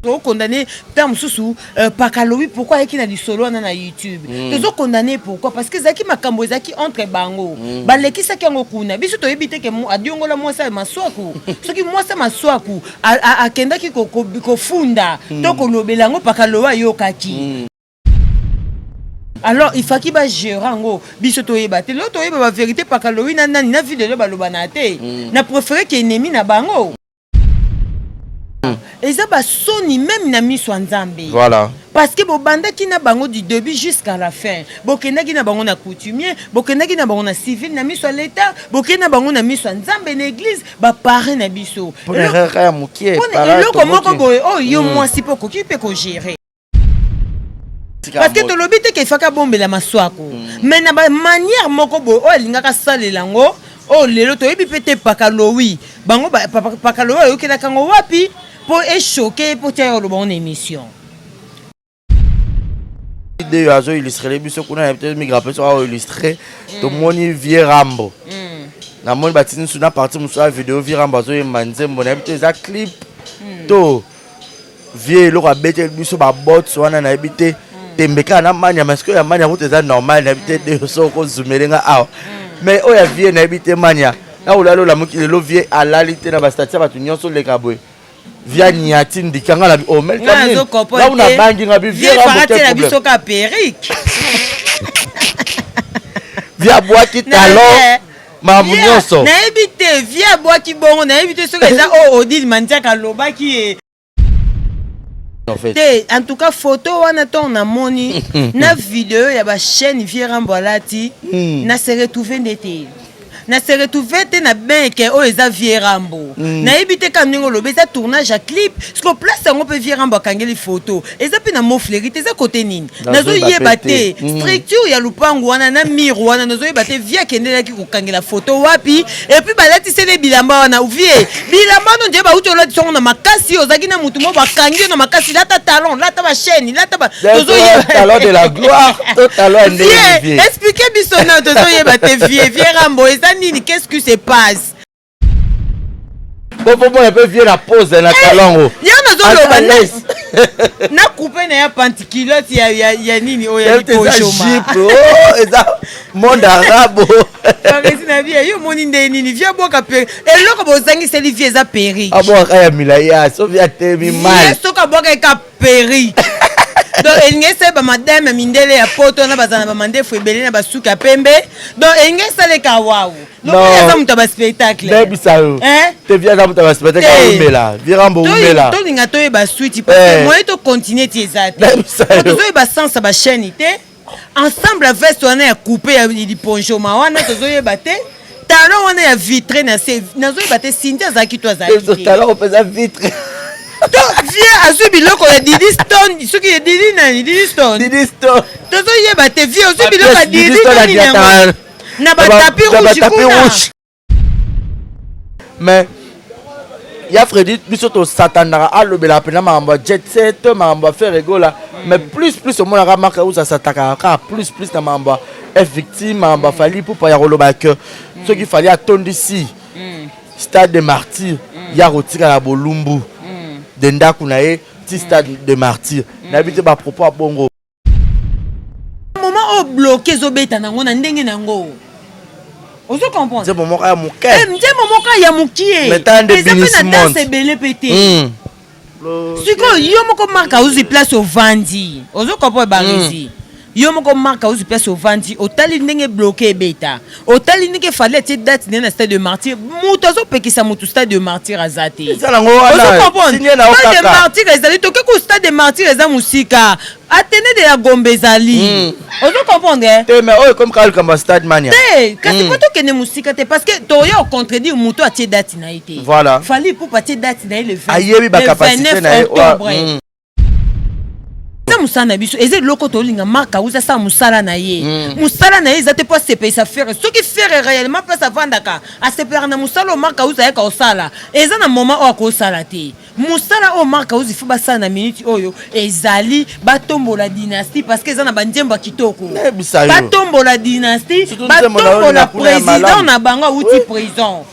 Tokondane ntango mosusu euh, pakalobi pourquoi ayaki na lisolo wana na YouTube. Tozokondane pourquoi? Parce que ezalaki makambo ezalaki entre bango. Balekisaki yango kuna. Biso toyebi te ke adiongola mwasi ya Maswaku. Soki mwasi ya Maswaku akendaki kofunda to kolobela yango, Pakalobi ayokaki. Alors il fallait bagérer yango. Biso toyeba te. Lelo toyeba bavérité. Pakalobi na nani na vie lelo baloba na te. Na préféré ke ennemi na bango eza basoni même na miso ya Nzambe. Parce que bobandaki na bango du début jusqu'à la fin. Bokendaki na bango na coutumier, bokendaki na bango na civil, na miso ya l'État, bokende na bango na miso ya Nzambe na église, baparrain na biso. Mpona erreur ya mokie. Mpona eloko moko boye oyo yo mwasi mpe okoki mpe kogérer, parce que tolobi te ke efaki abombela Maswako, mais na bamanière moko boye oyo alingaka asalela yango, oyo lelo toyebi mpe te. Pakalowi bango Pakalowi ayokelaka yango wapi mpo echoquer, mpo tia ya koloba ngo na émission? Oyo azoillustre biso kuna ya peut-être migra mpe soki aoillustre. Tomoni vieux Rambo, namoni batindi su na partie mosusu ya video, vieux Rambo azoyemba nzembo. Nayebi te eza clip to vieux eloko abeteli biso babots wana, nayebi te. Tembe kaka na mania, mais sikoyo ya mania kutu eza normal. Nayebi te de so okozumele nga awa, mais oyo ya vieux nayebi te. Mania nakolala olamuki lelo, vieux alali te na bastati ya bato nyonso oleka boye, vieux aniati ndika nga na bi oh, nga nabangi nga bi vieux Rambo biso ka perruque. Vieux abwaki talon, makambo nyonso. Nayebi te, vieux abwaki bongo, nayebi te soki eza oyo Odile Mandiaka alobaki ye te. En tout cas photo wana, ntongo namoni na video ya bachaîne vieux Rambo alati, na se retrouve nde te, na se retrouve te na benke oyo eza vieux Rambo. Nayebi te kaka ndenge olobi eza tournage ya clip. Siko place yango mpe vieux Rambo akangeli photo eza mpe na Mofleri te, eza kote nini? Nazoyeba te. Structure ya lupangu wana na mur wana, nazoyeba te vieux akendelaki kokangela photo wapi. Et puis balatiseli bilamba wana. Vieux, bilamba wana nde bauti olatisa yango na makasi. Ozalaki na mutu moko bakangi yo na makasi: lata talon, lata bachaîne, lata. Talon de la gloire to talon ya ndenge? Explique biso na tozoyeba te. Vieux Rambo, eza nini? Qu'est-ce qui se passe? Po mona mpe vieux na pose na talon ngo. Yo nazoloba na coupe na ya panticulotte ya nini oyo ya lipojoma. Eza monde arabe. Paresi na vie yo omoni nde nini? Vieux abwaka pe eloko bozangiseli vieux eza perruque. Abwaka ya milai ya soki atemi mal. Soki abwaka eka perruque, donc elingi esala bamadame ya mindele ya poto wana bazala na bamandefu ebele na basuki ya pembe. Donc elingi esaleka wawu, lokola aza moto ya baspectacle. Nayebisa yo te, vieux aza moto ya baspectacle, aumela. Vieux Rambo umela. Tolinga toyeba suite, parce que moyen tocontinue ti eza te. Tozoyeba sens ya bachaîne te, ensemble ya veste wana ya coupe ya liponjoma wana, tozoyeba te. Talon wana ya vitre na se, nazoyeba te. Cindy azalaki to azalaki te? Talon mpenza vitre. To vieux azwi biloko ya Didi Stone, soki ya Didi nani, Didi Stone. Didi Stone. Tozoyeba te. Vieux ozwi biloko ya Didi to nini yango na batapis rouge kuna. Mais ya Fredi, biso tosatandaka alobelaka mpena makambo ya jet set, makambo ya Ferre Gola, mais plus plus omonaka Mark House asataka kaka plus plus na makambo ya F Victime, makambo ya Fally Ipupa, ya koloba ke soki Fally atondisi Stade de Martyr, ya kotikala bolumbu de ndako na ye ti Stade de Martyr. Nayebi te, bapropos ya bongo. Moment oyo bloqué ezobeta nango na ndenge nango, ozo comprendre? Nzembo moko ya moke. Nzembo moko ya mokie, eza mpe na danse ebele mpe te. Sikoyo yo moko Mark auzi place ovandi, ozo comprendre? Baresi, yo moko Mark auzi place ovandi, otali ndenge bloqué ebeta, otali ndenge Fally atie date nde na Stade de Martyr. Moto azopekisa motu Stade de Martyr aza te. Ozo comprendre? Stade de Martyr ezali, toke ku Stade de Martyr eza mosika, Athénée de la Gombe ezali. Ozo comprendre? Te, mais oyo ekomi kaka likambo ya stade, mania. Te, kasi mpo tokende mosika te, parce que toya ocontredire moto atie date na ye te. Voilà. Fally Ipupa atie date na ye le 20, ayebi bacapacité na ye octobre. Eza mosala na biso, eza eloko tolinga. Mark Auzi asala mosala na ye. Mosala na ye eza te mpo asepelisa Ferre. Soki Ferre réellement place avandaka asepelaka na mosala oyo Mark Auzi ayaka kosala, eza na moment oyo akosala te. Mosala oyo Mark Auzi faut basala na minute oyo ezali batombola dynastie, parce que eza na banzembo ya kitoko. Nayebisa yo. Batombola dynastie. Surtout nzembo na oyo Batombola na kuna ya président malamu. na bango awuti prison.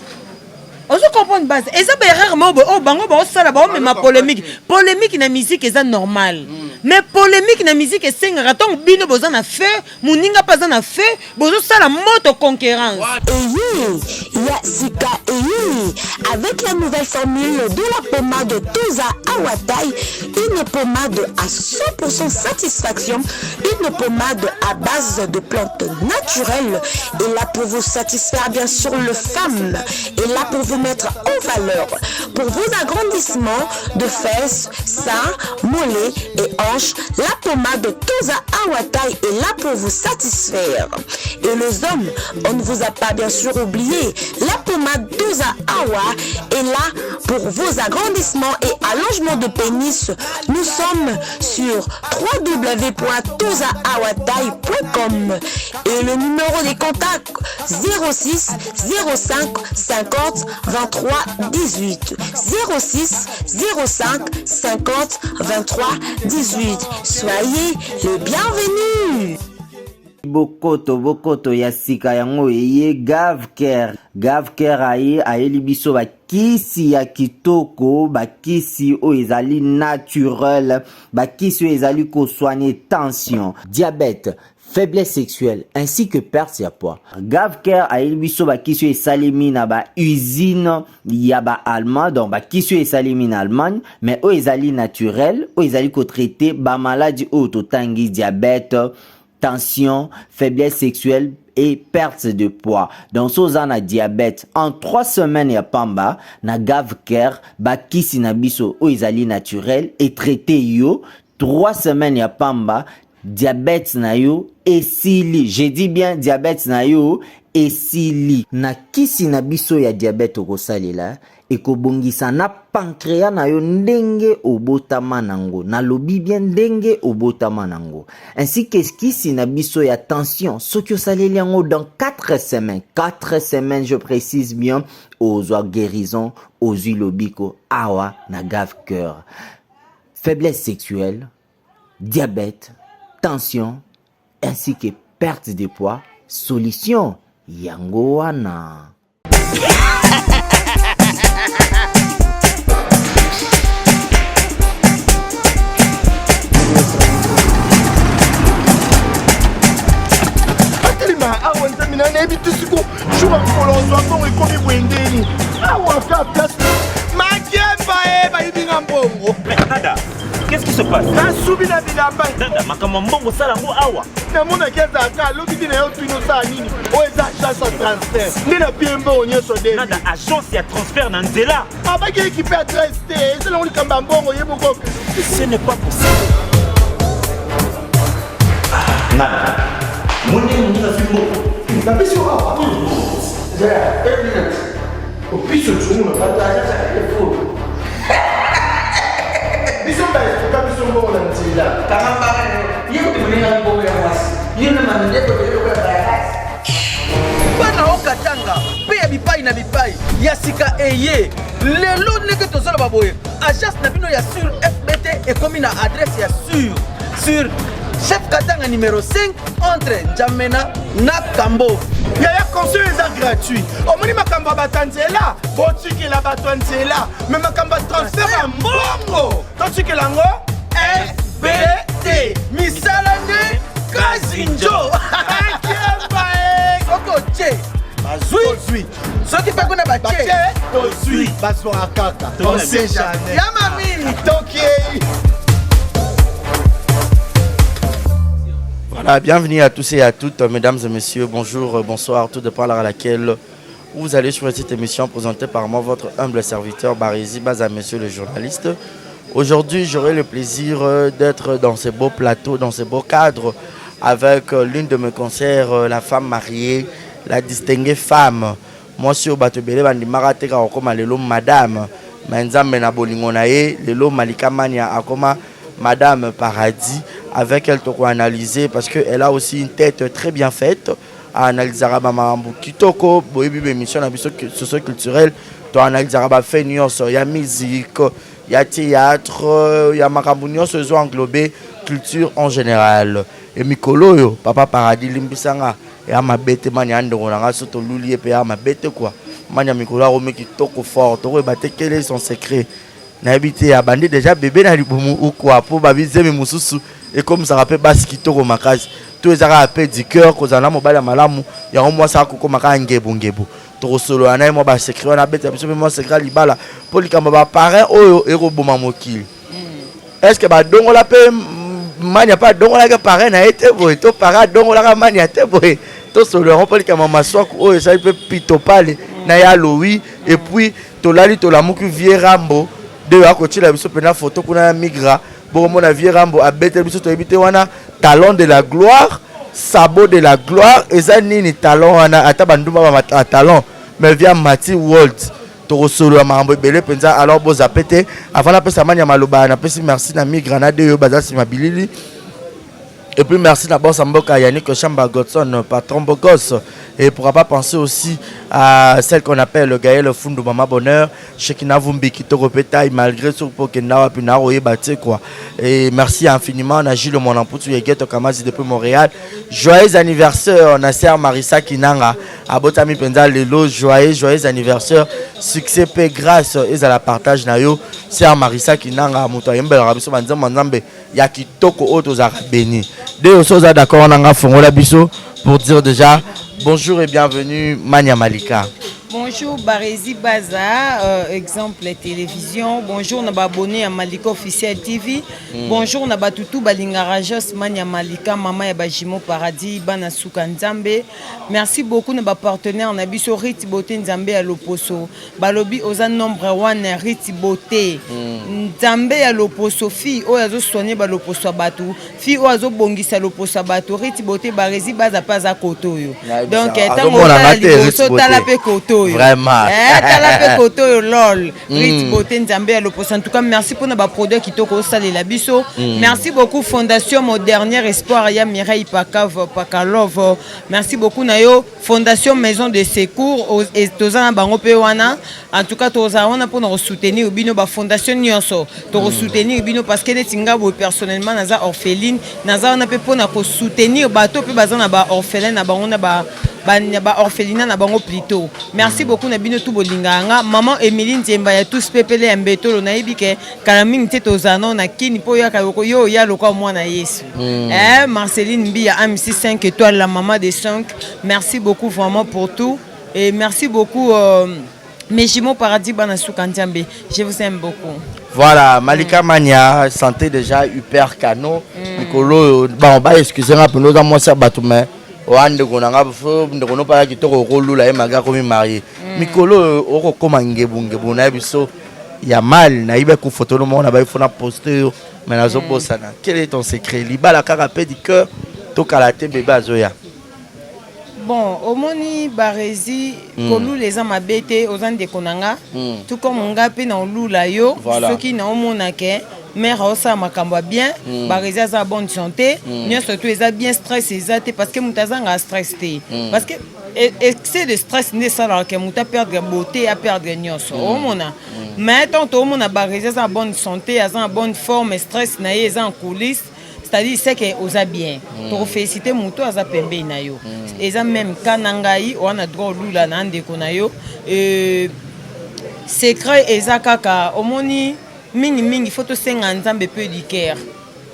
Ozo comprendre base? Eza baerreur moko boye oyo bango baosala, baomema polémique. Polémique na musique eza normal, mais polémique na musique esengaka ntongo bino boza na feu, moninga mpe aza na feu, bozosala moto concurrence. Eye, ya sika eye, avec la nouvelle formule de la pommade Toza Awatai, une pommade à 100% satisfaction, une pommade à base de plantes naturelles, et là pour vous satisfaire bien sûr le femme, et là pour vous mettre en valeur, pour vos agrandissements de fesses, seins, mollets et hanches, la pommade Toza Awatai est là pour vous satisfaire. Et les hommes, on ne vous a pas bien sûr oublié, la pommade Toza Awa est là pour vos agrandissements et allongements de pénis. Nous sommes sur www.tozaawatai.com et le numéro des contacts 06 05 50 23 18, 06 05 50 23 18. Soyez les bienvenus. Bokoto bokoto ya sika yango eye, Gavcare. Gavcare aye, ayeli biso bakisi ya kitoko, bakisi oyo ezali naturel, bakisi oyo ezali kosoigner tension, diabète, faiblesse sexuelle ainsi que perte ya poids. Gavcare ayeli biso bakisi oyo esalemi na bausine ya baallemand, donc bakisi oyo esalemi na Allemagne, mais oyo ezali naturel, oyo ezali kotraiter bamaladi oyo totangi: diabète, tension, faiblesse sexuelle et perte de poids. Donc so oza na diabète, en 3 semaines ya pamba na Gavcare, bakisi na biso oyo ezali naturel etraiter yo 3 semaines ya pamba, diabète na yo esili. Je dis bien, diabète na yo esili. Na kisi na biso ya diabète okosalela, ekobongisa na pancréas na yo ndenge obotama nango. Nalobi bien, ndenge obotama nango. Ainsi que kisi na biso ya tension, soki osaleli yango dans 4 semaines, 4 semaines, je précise bien, ozwa guérison, ozwi lobiko awa na Gavcare. Faiblesse sexuelle, diabète, tension ainsi que perte de poids, solution yango wana. Atelema awa, Nzambe na nayebi te siko jour ya mokolo ozwa mbongo ekomi boye ndeni awa ka place makemba e bayibinga mbongo. Nada, qu'est-ce qui se passe? Nasubi na bilamba. Nada, makambo ya mbongo osala yango awa? Namonaki ezalaka alobi te na yo twino osala nini oyo eza agence ya transfert nde na pie mbongo nyonso de. Nada, agence ya transfert na nzela? Abaki équipe adresse te, eza nango likambo ya mbongo ye moko. Ce n'est pas possible. Nada, moni moninga azwi mbongo. Napesi yo awa opiso tunguna bato agence ya efo biso baestoka biso mbongo na nzela. Kanga mbanga yo, ye kutu moninga mbongo ya mwasi yo na mandeko eloko ya bayakasi. Bana okatanga mpe ya bipai na bipai, ya sika eye lelo. Ndenge tozoloba boye, agence na bino ya sur FBT ekomi na adresse ya sur Chef Katanga numéro 5 entre Njamena na Kambo. Yaya, conseil eza gratuit. Omoni makambo ya bato ya nzela, botikela bato ya nzela, mais makambo ya transfert ya mbongo totikela yango FBT. Misala nde kazinjo. Akemba e. Soki otie, bazwi. Tozwi. Soki mpe kuna batie. Batie, tozwi, bazwaka kaka, on sait jamais. Ya mami. Tokei. Voilà, bienvenue à tous et à toutes, mesdames et messieurs. Bonjour, bonsoir, tout dépend à l'heure à laquelle vous allez sur cette émission présentée par moi, votre humble serviteur Barézi Baza, monsieur le journaliste. Aujourd'hui, j'aurai le plaisir d'être dans ce beau plateau, dans ce beau cadre, avec l'une de mes consoeurs, la femme mariée, la distinguée femme. Moi, sur bato ebele bandimaka te kaka kokóma lelo madame, mais Nzambe na bolingo na ye, lelo Malika Mania akoma Madame Paradis avec elle toko analyser parce que elle a aussi une tête très bien faite analysaka ba makambo kitoko boyebi ba émission na biso socio culturel to analysaka ba fait nyonso ya musique ya théâtre ya makambo nyonso ezo englober culture en général e mikolo oyo papa Paradis limbisanga ya mabe te mani ya ndongo na nga so toluli ye mpe ya mabe te quoi mani ya mikolo akomi kitoko fort tokoyeba te quel est son secret. Nayebi te abandi dejà bebe na libumu ou quoi po ba zemi mususu ekomisaka pe basi kitoko makasi to eza kaka pe du cœur kozala na mobali ya malamu yango mwasi akokoma kaka ngebu ngebu tokosolola na ye mwa ba secret wana abetela biso pe mwa secret ya libala po likambo ya ba parrain oyo ekoboma mokili est ce que badongola pe mania pe adongolaka parrain na ye te boye to parrain adongolaka mania te boye tosolola yango mpo likambo ya maswaku oyo esali mpe pitopale na ya lowi et puis Tolali tolamuki vieux Rambo de akotiela biso pena photo kuna ya migra bokomona vieux Rambo abeteli biso toyebi te wana talon de la gloire sabot de la gloire eza nini talon wana ata bandumba ba talon mais via Mati World tokosolola makambo ebele mpenza alors bozape te avant napesa mani ya maloba napesi merci na migra na de oyo baza nsima bilili. Et puis merci na boss mboka Yannick Chamba Godson, patron beau gosse. Et pourquoi pas penser aussi à celle qu'on appelle Gaël Fundu Mama Bonheur, Shekina Vumbi Kitoko Petaï, malgré ce que Nawa Pinaro et Baté quoi. Et merci infiniment à Gilles Monamputu et Geto Kamazi depuis Montréal. Joyeux anniversaire Nasser Marissa Kinanga, Abotami Penza Lelo, joyeux, joyeux anniversaire. Succès pe grâce et à la partage na yo. Sœur Marissa Kinanga, moto ayembelaka biso banzambe nzambe ya kitoko oyo tozalaka beni de oso oza d'accord na nga fongola biso pour dire déjà bonjour et bienvenue Mania Malika. Bonjour Barezi Baza, exemple télévision. Bonjour na ba abonné à Malika officiel TV. Bonjour na batutu balingara Jos Mania Malika, maman ya ba jumeaux paradis, bana suka Nzambe. Merci beaucoup na ba partenaires na biso Rit Beauté Nzambe ya Loposo. Balobi oza nombre one Rit Beauté. Nzambe ya Loposo fille oyo azo soigner ba loposo ya batu, fille oyo azo bongisa loposo ya batu Rit Beauté Barezi Baza pe aza kote oyo. Donc tango otala liboso tala pe kote oyo. Vraiment. Eh tala pe kote oyo lol. Rit Beauté Nzambe ya Loposo en tout cas merci pona ba produits kitoko osalela biso. Merci beaucoup Fondation mon dernier espoir ya Mireille Pakave Pakalove. Merci beaucoup na yo. Fondation Maison de Secours toza na bango pe wana en tout cas tozala wana pona ko soutenir bino ba fondation nyonso toko soutenir bino parce que neti nga boye personnellement naza orpheline naza wana pe pona ko soutenir bato pe baza na ba orphelin na bango na ba ba orphelinat na bango plutôt merci beaucoup na bino tout bolingaka nga maman Emilie Nzemba ya tous pepele ya mbetolo nayebi ke kala mingi te tozala nao na kini mpo oyaka yo oya lokola mwana Yesu Eh, Marceline Mbia, MC 5 étoiles, la maman des 5. Merci beaucoup vraiment pour tout. Et merci beaucoup, mes jumeaux paradis, bana suka Nzambe. Je vous aime beaucoup. Voilà, Malika Mania, santé déjà hyper canon. Mikolo, bon, bah, excusez-moi, pour nous, moi, ça, bato, mais, oa ndeko na nga fo ndeko no pala kitoko okolula ye malgré akomi marié mikolo oyo okokoma ngebu ngebu na ye biso ya mal nayebi ko photo no moko na bayi fo na poste yo mais nazobosana quel est ton secret libala kaka pe du cœur tokala te bebe azoya. Bon omoni barezi kolula eza mabe te oza ndeko na nga tout comme nga pe na olula yo soki na omona ke mère aosala makambo ya bien barezi aza bonne santé nyonso tout eza bien stress eza te parce que moto azanga stress te parce que excès de stress nde esalaka ke moto aperdre beauté aperdre nyonso omona. Mais tant toomona Barezi aza na bonne santé, aza na bonne forme, stress na ye eza en coulisse, c'est-à-dire c'est que oza bien. Toko féliciter moto aza pembeni na yo. Eza même cas na ngai, oza na droit olula na ndeko na yo. Secret eza kaka omoni mingi mingi faut tosenga Nzambe peu du cœur.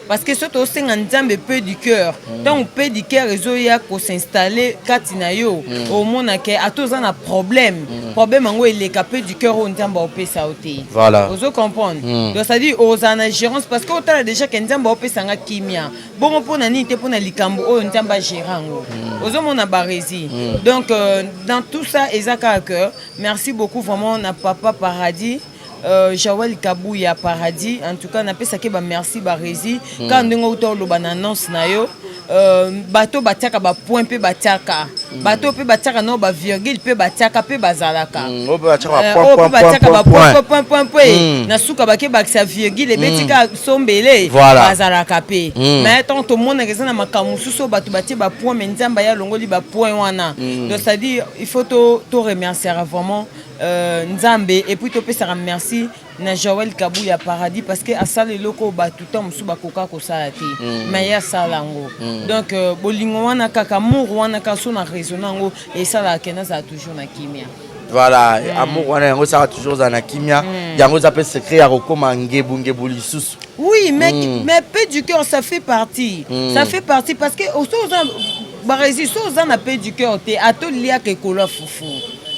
Parce que soki tosenga Nzambe peu du cœur, ntango peu du cœur ezoya ko s'installer kati na yo, omona ke ata oza na problème, problème yango eleka peu du cœur oyo Nzambe aopesa yo te. Voilà. Ozo comprendre? Donc c'est à dire ozala na gérance parce que otala déjà ke Nzambe aopesa nga kimia. Bongo pona nini te pona likambo oyo Nzambe agérer yango. Ozomona Barezi. Donc dans tout ça eza kaka que merci beaucoup vraiment na papa Paradis. Joël Kabuya Paradis en tout cas napesaki ba merci Barezi kaka ndenge outa oloba na annonce na yo bato batiaka ba point mpe batiaka. Bato oyo mpe batiaka nao bavirgule mpe batiaka mpe bazalaka. Oyo mpe batiaka Eh, point, oyo point, mpe batiaka point, point, ba point, point, point, point. Na suka bake bakisa virgule, ebeti kaka sombele. Bazalaka mpe. Mais ntango tomonaka eza na makambo mosusu oyo bato batie bapoint, mais Nzambe aye alongoli bapoint wana. Donc c'est à dire il faut to remerciera vraiment Nzambe et puis topesaka merci na Joel Kabuya Paradis, parce que asala eloko oyo bato ntango mosusu bakoka kosala te, mais ye asala yango. Donc bolingo wana kaka, amour wana kaka, so na raisonne yango, esalaka ke nazala toujours na kimia. Voilà, amour wana yango esalaka toujours ozala na kimia. Yango eza mpe secret ya kokóma ngebungebu lisusu. Oui, mais, mais paix du cœur, ça fait partie. Ça fait partie parce que oso oza baresi, so oza na paix du cœur te, ata oliaka ekolo ya fufu,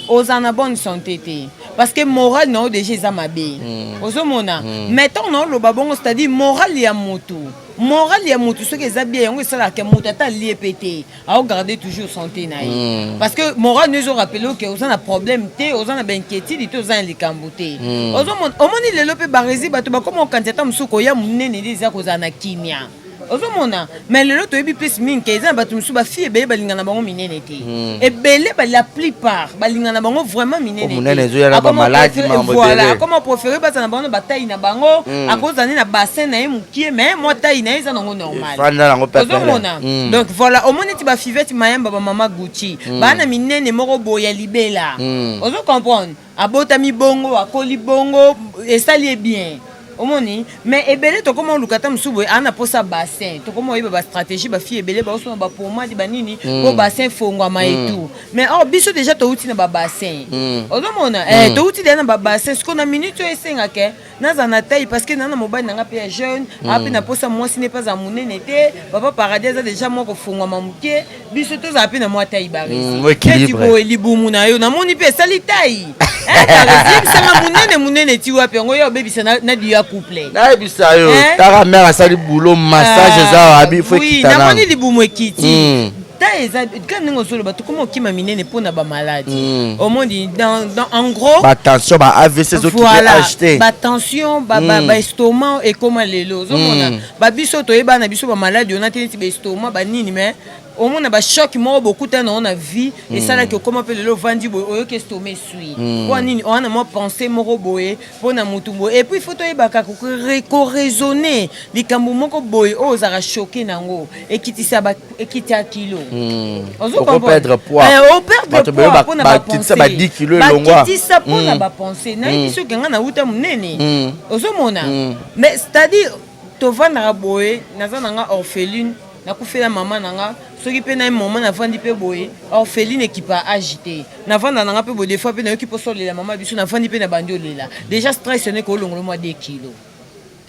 oza na bonne santé te, parce que moral na yo déjà eza mabe. Ozomona? Mais ntango na oloba bongo, c'est-à-dire moral ya motu, moral ya motu soki eza bien, yango esalaka moto ata alie mpe te, aogarde toujours santé na ye, parce que moral no ezorappeler oke oza na problème te, oza na bainquiétude te, oza na likambo te. Ozomona, omoni lelo mpe baresi, bato bakoma okanisi ata mosusu koya monene nde eza kozala na kimia. Ozomona? Mais lelo toyebi place mingi ke eza na bato mosusu, bafille ebele balinga na bango minene te. Ebele, la plupart balinga na bango vraiment minene. Po monene ezoya na bamaladi, mambo ebele. Akoma préféré baza na bango na bataille na bango. Akozala nde na bassin na ye mokie, mais mwa taille na ye eza nango normal. Efanda nango pepele. Ozomona? Donc voilà, omoni ti bafivete mayamba, bamama Gucci, baa na minene moko boye ya libela. Ozo comprendre? Abotami bongo, akoli bongo, esali ye bien. Omoni? Mais ebele tokoma oluka ata mosusu boye aa na mposa bassin, tokoma oyeba bastratégie, bafille ebele baosoma bapomade banini mpo bassin efongwama et tout. Mais or biso déjà touti na babassin. Ozomona? Eh, touti deja na babassin. Sikoyo na minute oyo esengaka nazala na taille, parce que naa na mobali na nga mpe ya jeune, aa mpe na posa mwasi ne mpe azala monene te. Papa Paradis aza déjà mwa kofongwama moke, biso tozala mpe na mwa taille. Baresi Équilibre. Boye libumu na yo namoni mpe esali taille. Baresi, yebisanga, monene monene ti wapi? Yango yo obebisa na diya couple. Nayebisa yo. Eh? Taka mare asali boulot, massage eza wabi, fo ekita namoni nano. Libumu ekiti, ta eza ka ndenge ozoloba, tokoma okima minene mpona bamaladi. Omoni, dans, en gros, batension, ba AVC ezokipe. Voilà. Ht. Batension, baestomac ekoma lelo. Ozomona? Babiso toyeba na biso bamaladi ona te, neti baestomac banini, mais omona bachoc moko bokutana nango na vie, esalaki okoma mpe lelo ovandi boye, oyoki estomac esui. Mpo nini? Oza na mwa pensée moko boye mpo na motu boye. Et puis faut toyebaka koraisonner likambo moko boye oyo ozalaka choqué nango, ekitisa ekitisa kilo. Ozo Okoperdre poids. Eh, operdre Bato poids ebele mpona bakitisa ba 10 kilo elongwa. Bakitisa mpona bapense. Nayebi soki nga nauta monene. Ozomona? Mais c'est-à-dire tovandaka boye, naza na nga orpheline, nakufela mama na nga. Soki mpe na ye moma navandi mpe boye, orpheline ekipa age te, navanda na nga mpe boye, des fois mpe nayoki mposa olela mama biso, navandi mpe na bandi olela déjà, stress ene kolongola mwa 2 kilo.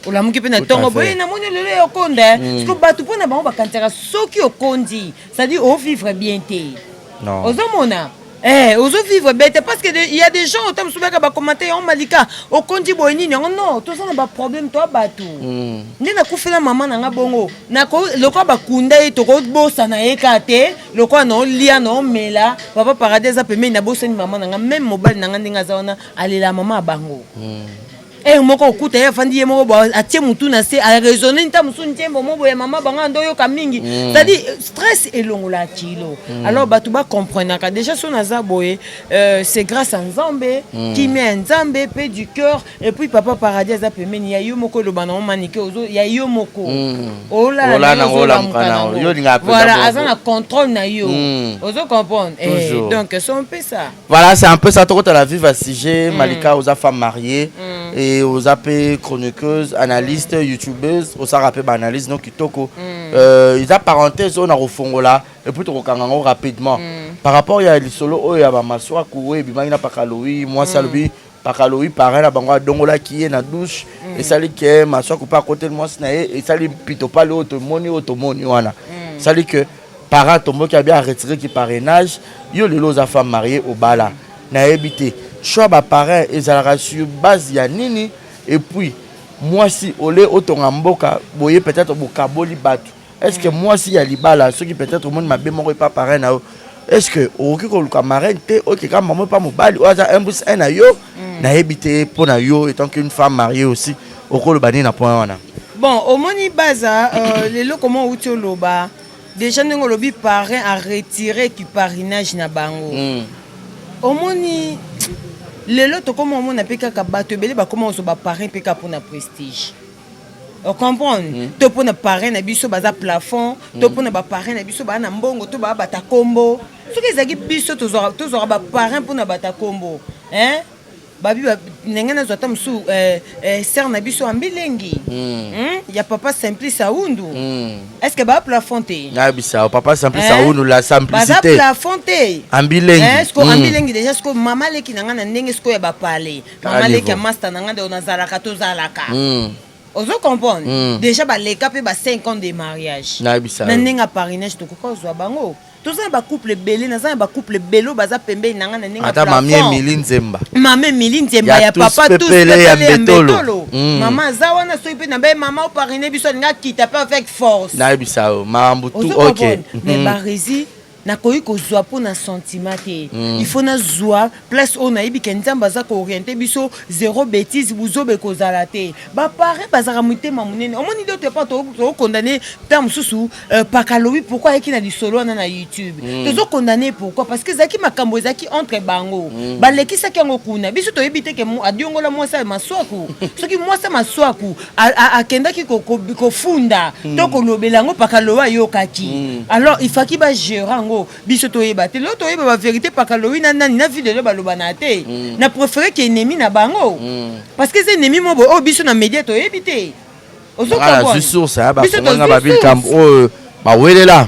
Olamuki mpe na ntongo boye, namoni lelo ya okonda. Parce que bato mpo na bango bakanisaka soki okondi, c'est-à-dire ovivre bien te. Ozomona? Eh, ozovivre bien te, parce que il y a des gens ota mosusu bayaka bacommenter yango: "Malika, okondi boye nini yango?" Non, toza na baproblème, toa bato. Nde nakufela mama na nga bongo, lokola bakunda ye, tokobosana ye kaka te. Lokola naolia, naomela, papa Paradis aza pembeni, nabosani mama na nga. Même mobali na nga, ndenge aza wana, alela mama ya bango. Ere moko okuta ye afandi ye moko, atie mutu na se, araisonne nta mosusu nzembo mo boye, mama bango ndo oyoka mingi. C'est-à-dire stress elongola kilo. Alors bato bacomprenaka déjà so naza boye, c'est grâce à Nzambe, kimia ya Nzambe, paix du cœur, et puis papa Paradis aza pembeni ya yo moko. Eloba nango manike ya yo moko, olala nango, ozolamuka nango. Voilà, aza na contrôle na yo. Ozo comprendre? Eh, donc c'est un peu ça. Voilà, c'est un peu ça. Tokota la vive à sujet. Malika, oza femme mariée et oza pe chroniqueuse, analyste, youtubeuse, osala pe baanalyse no kitoko. Eza parenthèse oyo na kofongola et puis tokokanga yango rapidement par rapport ya lisolo oyo ya bamaswaku oyo ebimaki na Pakalowi. Mwasi alobi Pakalowi parrain na bango adongolaki ye na douche, esali ke maswaku mpe akoteli mwasi na ye, esali pitopale oyo tomoni, oyo tomoni wana, esali ke parent tomboki, abi aretireki parrainage. Yo lelo oza femme mariée, obala, nayebi te choix baparrain ezalaka sur base ya nini? Et puis mwasi ole otonga mboka boye, peut-être bokaboli bato, est ce que mwasi ya libala, soki peut-être omoni mabe moko epa parrain na yo, est ce que okoki koluka marraine te, okeka mamo epa mobali oyo aza 1 plus 1 na yo? Nayebi te, mpo na yo étant qu'une femme mariée aussi, okoloba nini na point wana? Bon, omoni baza lelo koma outi oloba. Déjà ndenge olobi parrain a retirer ki parrainage na bango. Omoni lelo tokoma omona mpe kaka bato ebele bakoma kozwa ba parrain mpe kaka mpona prestige. O comprendre? To mpona parrain na biso baza plafond, to mpona ba parrain na biso baa na mbongo, to baa bata kombo. Soki ezalaki biso tozwaka ba parrain mpona bata kombo, hein? Babi ba ndenge nazwa ata mosusu eh, eh, sœur na biso ambilengi ya papa Simplice Aundu. Est ce que ba plafond te? Nayebisa papa Simplice Aundu la baza simplicité. Plafond te. Ambilengi. Eh, siko ambilengi déjà siko mama leki na nga na ndenge siko ya bapale mama leki ya niveau. Master na nga nde nazalaka tozalaka. Ozo comprendre? Déjà baleka mpe ba 5 ans de mariage. Nayebisa na yo. Ndenge ya parrainage tokoka kozwa bango. Toza na bacouple ebele, naza na bacouple ebele oyo baza pembeni na nga na ndenge ya Ata mami plafond. Emili Nzemba. Mama Emili Nzemba Ya ya tous papa tous pepele ya pepele ya Mbetolo. Mbetolo. Mama aza wana soki mpe na baye mama oparraine biso alingi akita mpe avec force. Nayebisa yo makambo tu Ozo ok. comprendre? Mais baresi nakoki kozwa mpo na sentiment te. Il faut nazwa place oyo nayebi ke Nzambe aza kooriente biso, zéro bêtise, buzoba ekozala te. Baparrain bazalaka motema monene. Omoni d'autre part tokokondane ntango mosusu Pakalowi pourquoi ayaki na lisolo wana na YouTube. Tozokondane pourquoi? Parce que ezalaki makambo ezalaki entre bango. Balekisaki yango kuna. Biso toyebi te ke adiongola mwasi ya Maswaku. Soki mwasi ya Maswaku akendaki kofunda to kolobela yango, Pakalowi ayokaki. Alors il fallait bagérer yango. Biso toyeba te. Lelo toyeba bavérité. Pakalowi na nani na vie lelo balobana te. Na préféré ke ennemi na bango. Parce que eza ennemi mo boye oyo biso na média toyebi te. Ozo Nga nazwi comprendre? source ya Biso bafongolinga tozwi babilkambo source. oyo bawelela.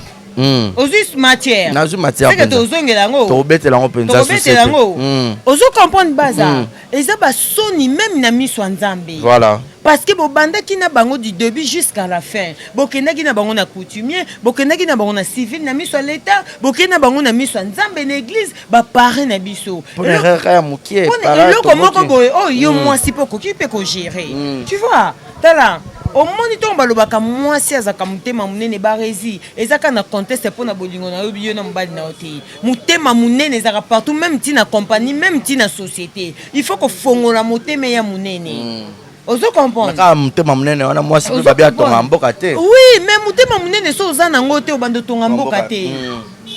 Ozwi matière. Nazwi matière seke mpenza. tozongela yango. Tokobetela yango mpenza. Tokobetela Société. yango. Ozo comprendre? Baza eza basoni même na miso ya Nzambe. Voilà. Parce que bobandaki na bango du début jusqu'à la fin, bokendaki na bango na coutumier, bokendaki na bango na civil, na miso ya l'État, bokende na bango na miso ya Nzambe na église. Baparrain na biso mpona erreur ya mokie. Mpona para eloko moko boye oyo yo mwasi mpe okoki mpe kogérer. Tu vois, tala, omoni ntongo balobaka mwasi azalaka motema monene, baresi eza kaka na contexte mpo na bolingo na yo, yo na mobali na yo te. Motema monene ezalaka partout, même ti na compagnie, même ti na société. Il faut kofongola motema ya monene. Ozo comprendre? Kaka motema monene wana, mwasi mpe babi atonga mboka te. Oui, mais motema monene so oza nango te, obanda otonga mboka te.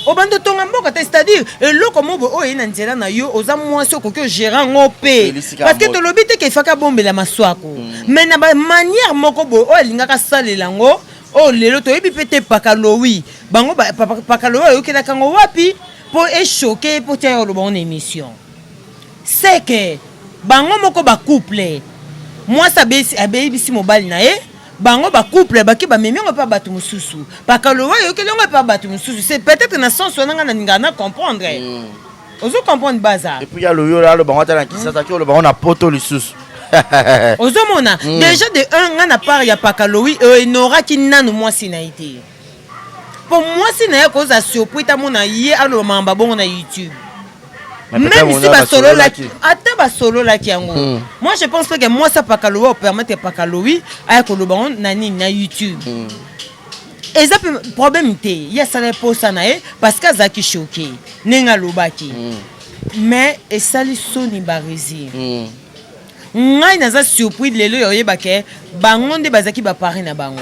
Obanda otonga mboka te, c'est-à-dire eloko mo boye oyo eye na nzela na yo, oza mwasi, okoki ogérer yango mpe. Elisika Parce que moto. Tolobi te ke efaki abombela Maswako, mais na bamanière moko boye oyo alingaka asalela yango, oyo lelo toyebi mpe te. Pakalowi bango Pakalowi ayokelaka yango wapi mpo echoquer mpo tia ya oloba ngo na émission? C'est que bango moko bacouple, mwasi abeyebisi mobali na ye, bango bacouple bake bamemi yango epa bato mosusu. Pakalowi ayokeli yango epa bato mosusu. C'est peut-être na sens wana nga nalingaka na comprendre. Ozo comprendre, baza? Et puis ya loyo aloba ngo ata na Kisasa ki oloba ngo na Poto lisusu. Ozomona, déjà de un, nga na part ya Pakalowi, enoraki nanu mwasi na ye te, mpo mwasi na ye akozala surpris tamona ye aloba makambo bongo na YouTube. Mais peut-être Même si on a basololaki, basololaki. Ata basololaki yango, moi je pense que mwasi ya Pakalowi opermettre Pakalowi aya koloba ngo na nini na YouTube, eza mpe problème te. Ye asala posa na ye parce que azalaki choqué ndenge alobaki, mais esali soni, baresi. Ngai naza surpris lelo ya oyeba ke bango nde bazalaki baparrain na bango.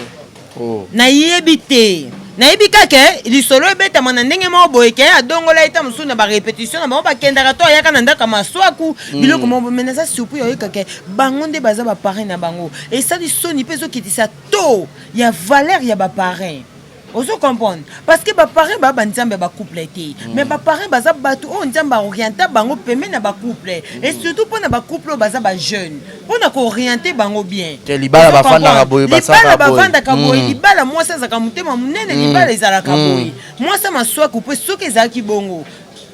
Oh. Nayebi te, nayebi kaka lisolo ebetama na ndenge moko boye ke adongola ye ta mosusu na barépétition na bango bakendaka to ayaka na ndako ya Maswaku, biloko moko boye. Mais naza surpris ya oyeka ke bango nde baza baparrain na bango. Esali soni mpe ezokitisa to ya valeur ya baparrain. Ozo comprendre? Parce que baparrain baa banzambe ya bacouple te, mais baparrain baza bato oyo Nzambe aorienta bango pembeni na bacouple, et surtout mpona bacouple oyo baza bajeune, mpona kooriente bango bien. Ke libala Ozo bafandaka comprendre? boye, Libala basalaka boye. bavandaka boye. Libala mwasi azalaka motema monene. Libala ezalaka boye. Mwasi ya Maswaku mpe soki ezalaki bongo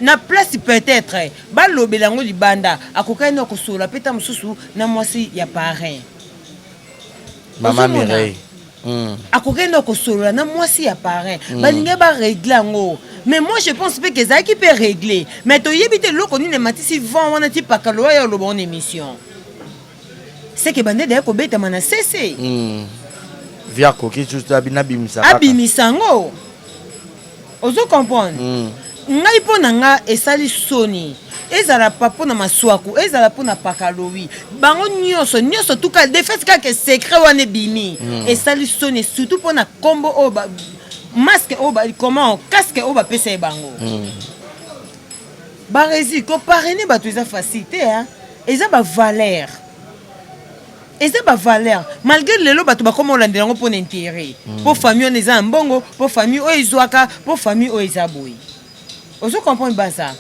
na place, peut-être balobela yango libanda, akokaki na kosolola mpe ta mosusu na mwasi ya parrain. Mama Ozomona? Mireille. Akokende na kosolola na mwasi ya parrain, balingi barégler yango. Mais moi je pense mpe ke ezalaki mpe réglé, mais toyebi te eloko nini ematisi vent wana ti Pakalo oyo oloba ngo na émission. Seke bande daya kobetama na sese. Via akoki juste nabimisa kaka. Abimisa yango. Ozo comprendre? Ngai mpo na nga esali soni, ezala pa mpo na Maswaku, ezala mpo na Pakalowi, bango nyonso nyonso tuka de fait kaka secret wana ebimi. Esali soni surtout mpo na nkombo oyo. Masque oyo comment, casque oyo bapesa ye bango. Baresi koparrainer bato eza facile te, hein? Eza bavaleur, eza bavaleur. Malgré lelo bato bakoma olandela yango mpona intérêt, mpo famille wana eza na mbongo, mpo famille oyo ezwaka, mpo famille oyo eza boye. Ozo comprendre baza?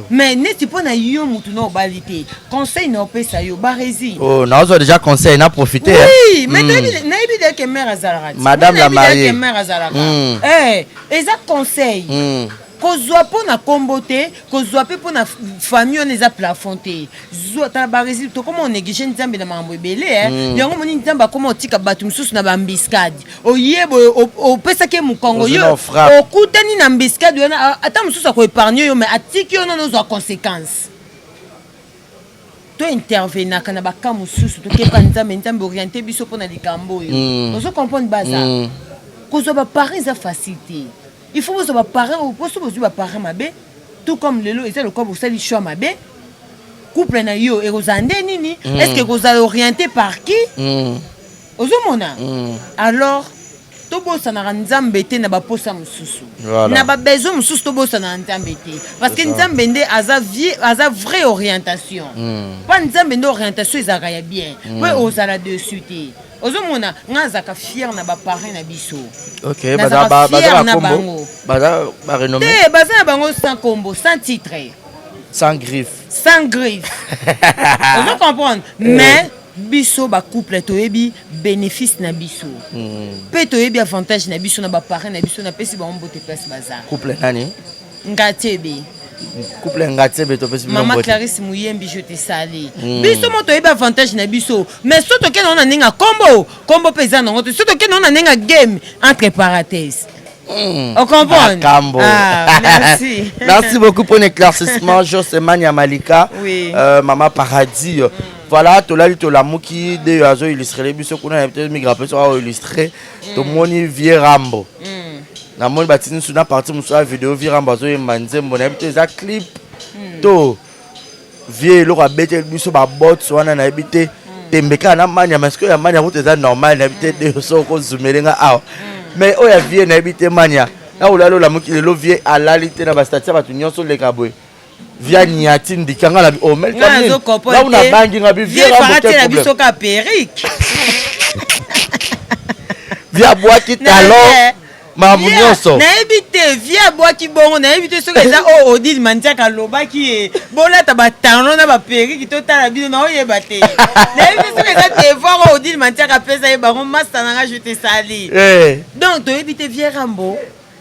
Mais neti mpo na yo, mutu na obali te, conseil na opesa yo, Baresi. Oh, nazwa déjà conseil na profiter. Oui, mais nayebi de ke mare azalaka ti. Madame la mariée. Ke mare azalaka. Eh, eza conseil. Kozwa mpo na nkombo te, kozwa mpe mpo na famille wana eza plafond te. Zwa, tala Baresi, tokoma onéglige Nzambe na makambo ebele, eh. Yango moni Nzambe akoma otika bato mosusu na baembuscade. Oye boye, opesaki ye mokongo. Ozwi yo na frappe. Okutani na embuscade wana, ata mosusu akoépargne yo, mais atiki yo nano ozwa conséquence. To intervenaka na baka mosusu, tokepa Nzambe, Nzambe oriente biso mpo na likambo oyo. Ozo comprendre baza? Kozwa baparent eza facile te. Il faut bozwa baparent oyo, mpo so bozwi baparent mabe, tout comme lelo eza lokola bosali choix mabe, couple na yo ekozala nde nini? Est ce que ekozala orienté par qui? Ozomona? Alors tobosanaka Nzambe te na baposa mosusu. Na babesoin mosusu, tobosanaka Nzambe te, parce que C'est ça. Nzambe nde aza vie, aza vraie orientation. Mpa Nzambe nde orientation ezalaka ya bien, mpo ozala dessus te. Ozomona, nga azalaka fier na baparent na biso. Ok. Nazalaka Baza fier na bakombo? bango. Baza barenommé? Te, baza na bango sans kombo, sans titre. Sans griffe. Sans griffe, ozo comprendre? Mais biso bacouple toyebi bénéfice na biso mpe toyebi avantage na biso na baparent na biso. Napesi bango mbote place baza. Couple nani? Ngatebe. Couple Ngatebe, topesi bino Mama mbote. Clarisse Muyembi, je te salue. Biso mo toyebi avantage na biso, mais so tokende ngo na ndenge ya kombo, kombo mpe eza nango te. So tokende ngo na ndenge ya game, entre parenthèse, ocomprendre? Makambo. Ah, merci. Merci beaucoup pour l'éclaircissement, Josemania Malika. Maman Paradis. Voilà, tolali tolamuki de azo illustrer biso kuna, peut-être migra pe so illustrer. Tomoni vieux Rambo. Namoni batindi su na partie mosusu ya video, vieux Rambo azoyemba nzembo, nayebi te eza clip to vieux eloko abeteli biso babots wana, nayebi te. Tembe kaka na mania, mais sikoyo ya mania kutu eza normal, nayebi te de so okozumele nga awa, mais oyo ya vieux nayebi te. Mania na olali olamuki lelo, vieux alali te na bastati ya bato nyonso oleka boye, vieux aniati ndika nga na bi oh, nga nazocomprendre. Nabangi nga bi vieux Vieux Rambo, quel faratiela problème? Biso ka perruque. Vieux abwaki talon, makambo nyonso. Nayebi te, vieux abwaki bongo, nayebi te soki eza oyo Odile Mandiaka alobaki ye bolata batalon na baperruque, totala bino, naoyeba te. Nayebi te soki eza devoir oyo Odile Mandiaka apesa ye bango. Masta na nga, je te salue. Donc toyebi te, vieux Rambo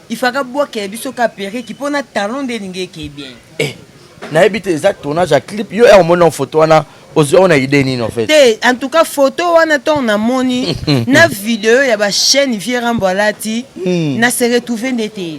ifaka bwakela biso ka perruque mpo na talon nde elingi eke bien. Eh, nayebi te, eza tournage ya clip. Yo ya omoni na photo wana, ozwi yango na idée nini en fait? Te, en tout cas photo wana, ntongo namoni na video ya bachaîne vieux Rambo alati, na se retrouve nde te,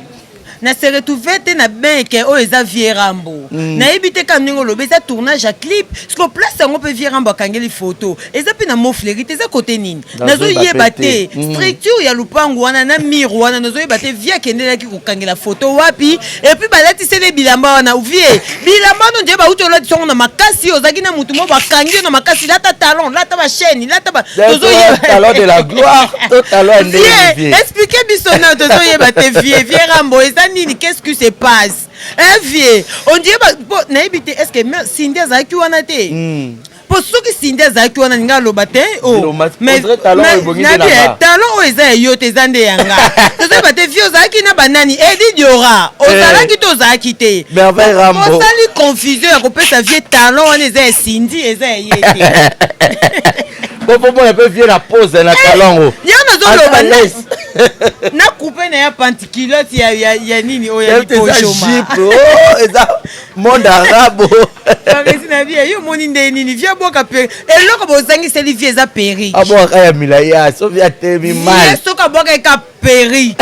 na se retrouve te na benke oyo eza vieux Rambo. Nayebi te kaka ndenge olobi, eza tournage ya clip siko place yango mpe vieux Rambo akangeli photo, eza mpe na Mont-Fleury te, eza kote nini? Nazoyeba Nazoyeba pe te. te. Structure ya lupangu wana na mur wana, nazoyeba te vieux akendelaki kokangela photo wapi. Et puis balatiseli bilamba wana, vieux bilamba wana nde bauti olatisa yango na makasi. Ozalaki na mutu mo bakangi yo na makasi, lata talon, lata bachaîne, lata ba tozoyeba. Talon de la gloire to talon ya ndenge? Vieux, vieux explique biso na tozoyeba te. Vieux, vieux Rambo, eza nini? Qu'est-ce qui se passe, un vieux on dirait po nayebi te, est ce que Cindy azalaki wana te? Po soki Cindy azalaki wana, ninga aloba te oh. On dirait talon oyo ebongi nde na nga. Talon oyo eza ya yo te, eza nde ya nga. Tozoyeba te, vieux ozalaki na banani? Edi Diora ozalaki te, ozalaki te? Merveille Rambo. Osali confusion ya kopesa vieux talon wana, eza ya Cindy, eza ya ye te. Po mona mpe vieux na pose na talon ngo. Yo nazoloba À l'aise. Na coupe na ya panticulotte ya nini oyo ya Eza liponjoma. Jupe, oh, eza monde arabe. Paresi na vie yo, omoni nde nini? Vieux abwaka pe eloko bozangiseli vieux eza perruque. Abwaka ya milai ya soki atelemi Vieux mal. Soki abwaka eka perruque,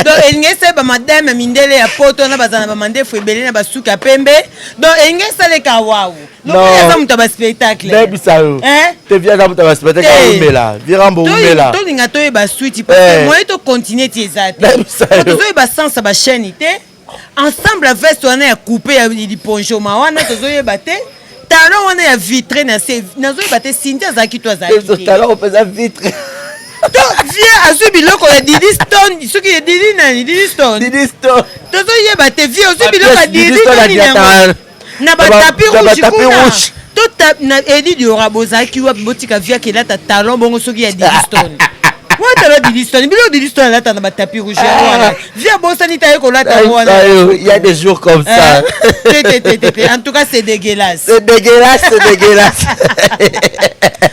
donc elingi esala bamadame ya mindele ya poto wana bazala na bamandefu ebele na basuki ya pembe, donc elingi esaleka wawu lokola aza moto ya baspectacle. Nayebisa yo. Hein? Te, vieux aza moto ya baspectacle. Te. Awumela, vieux Rambo umela. Tolinga toyeba suite parce que moyen tocontinue ti eza te. Nayebisa yo. Po tozoyeba sens ya bachaîne te, ensemble ya veste wana ya coupe ya liponjoma wana, tozoyeba te. Talon wana ya vitre na se, nazoyeba te Cindy azalaki to azalaki te. Talon mpenza vitre. To vieux azwi biloko ya Didi Stone, soki ya Didi nani, Didi Stone. Didi Stone. Tozoyeba te vieux ozwi Ba biloko ya pièce Didi Didi Stone to nini yango. adiataka Na ba na ba- tapis na ba rouge tapis kuna. rouge. To ta, na Edi Diora bozalaki wapi botika vieux akelata talon bongo soki ya Didi Stone. Watala Didi Stone, biloko Didi Stone alata na ba tapis rouge yango wana. Vieux abosani te aye kolata yango wana. Il y a des jours comme ça. Hein? Te, te, te, te, te. En tout cas, c'est dégueulasse. C'est dégueulasse, c'est dégueulasse.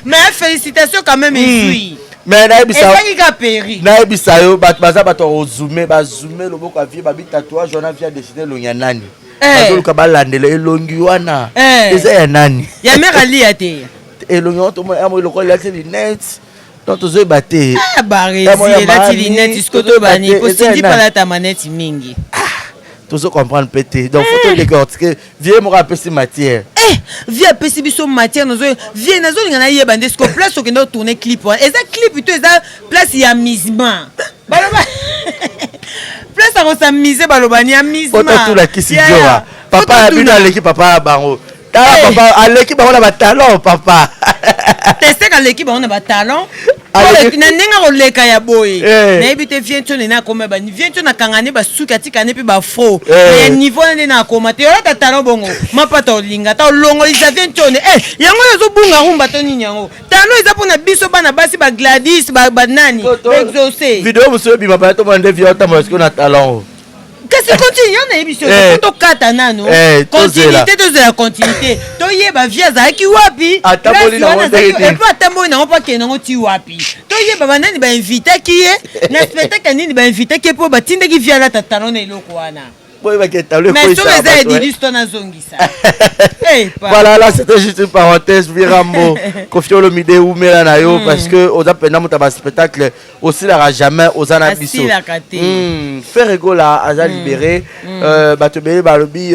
Mais félicitations quand même, ezwi. Mais nayebisa Ezangi ka peri. nayebisa yo bato baza bato ya kozume bazume loboko ya vie babi tatouage wana vie adesine elongi ya nani Eh. bazoluka balandela elongi wana Eh. eza ya nani Ya mère alia te. elongi wana tomona ya moi lokola elati lunette donc tozoyeba te Ah, barezi Ya moi ya elati mami, lunette siko tozoyeba toyebani te, po eza ya Cindy nani? palata maneti mingi. tozo comprendre mpe te donc faut todécortiquer vie moko apesi matière. Eh, vie apesi biso matière nazo vie nazolinga nayeba nde siko place okende otourne clip wana eza clip to eza place ya amusement baloba place ya kosamise baloba ni amusement. Ototula kisi Ya, ya. djora papa ya bino Ototuna. aleki papa ya bango tala Eh. papa aleki bango na batalon papa. Testek aleki bango na batalon Aleki- na ndenge akoleka ya boye. Eh. Nayebi te vie ntio nene akoma bani vie ntio nakanga ne basuki atika ne mpe bafro Eh. ya niveau wana nde na akoma te olata talon bongo mapata olinga ta olongolisa vie ntio ne eh, yango oyo ozobunga rumba to nini yango talon eza mpona biso bana basi bagladis banani baexauce. Video mosusu ebima baya tomona nde vie otambola sikoyo na talon. Kasi continue yo nayebi so Eh. tokata nano Eh, tozela. continuité tozela continuité toyeba vie azalaki wapi. Atamboli Place nango wana azalaki- ndenge nini? epo atamboli nango mpo akende nango ti wapi toyeba banani bainvitaki ye na spectacle nini bainvitaki ye mpo batindaki vie alata talon na eloko wana. Boyebaki talon Mais soki ekweyisaka eza bato, eh. edidi sto nazongisa Eh, pa. Voilà, là c'était juste une parenthèse. Virambo, Koffi Olomide umela na yo parce que oza penda moto ya ba spectacle osilaka jamais oza na biso. Asilaka te. Ferre Gola aza libéré. Bato ebele balobi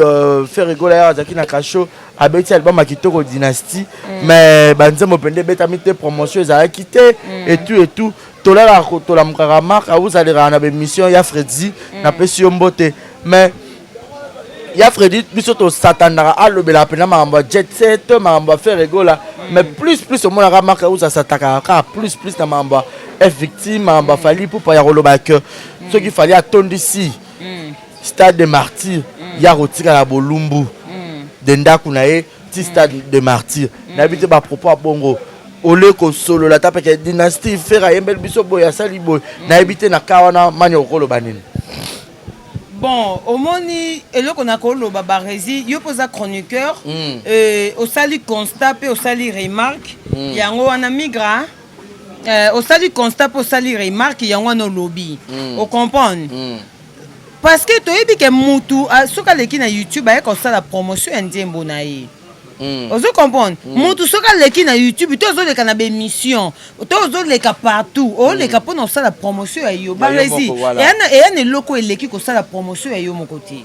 Ferre Gola ye azalaki na cachot abeti album ya kitoko Dynastie mais banzembo mpenza ebetami te promotion ezalaki te et tout et tout. Tolalaka tolamukaka Mark ozalelaka na bémission ya Fredi napesi yo mbote mais ya Fredi biso tosatandaka alobelaka mpenza makambo ya jet set makambo ya Ferre Gola mais plus plus omonaka Mark House asataka kaka plus plus na makambo ya F Victime makambo ya Fally Ipupa ya koloba ke soki Fally atondisi stade de Martyr ya kotikala bolumbu de ndako na ye ti stade de Martyr nayebi te bapropos ya bongo ole kosolola ta peke Dynastie Ferre ayembeli biso boye asali boye nayebi te na ka wana mani okoloba nini. Bon omoni eloko na koloba baresi yo mpo oza chroniqueur. Osali constat mpe osali remarque yango wana migra osali constat mpe osali remarque yango wana olobi ocomprendre parce que toyebi ke mutu soki aleki na YouTube aye kosala promotion ya nzembo na ye. Ozo comprendre mutu soki aleki na YouTube to ozoleka na bémission to ozoleka partout oleka mpona kosala promotion ya yo. Ya yo Baresi moko, voilà. eya na eloko eleki kosala promotion ya yo moko te.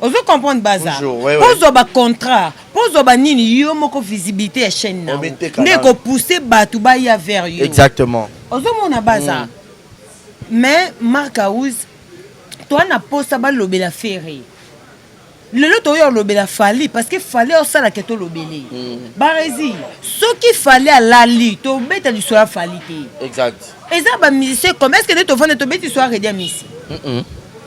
Ozo comprendre baza Toujours, ouais, ouais. pozwa bacontrat pozwa banini yo moko visibilité ya chaîne na yo Omiteka nde nano. ekopousse bato baya vers yo. Exactement. Ozomona baza mais Mark House toa na posa balobela Ferre lelo toya olobela Fally parce que Fally osalaka tolobele baresi soki Fally alali tobeta lisolo ya Fally te. Exact. Eza bamusicien comme est ce que nde tovanda tobeti lisolo ya Reddy Amisi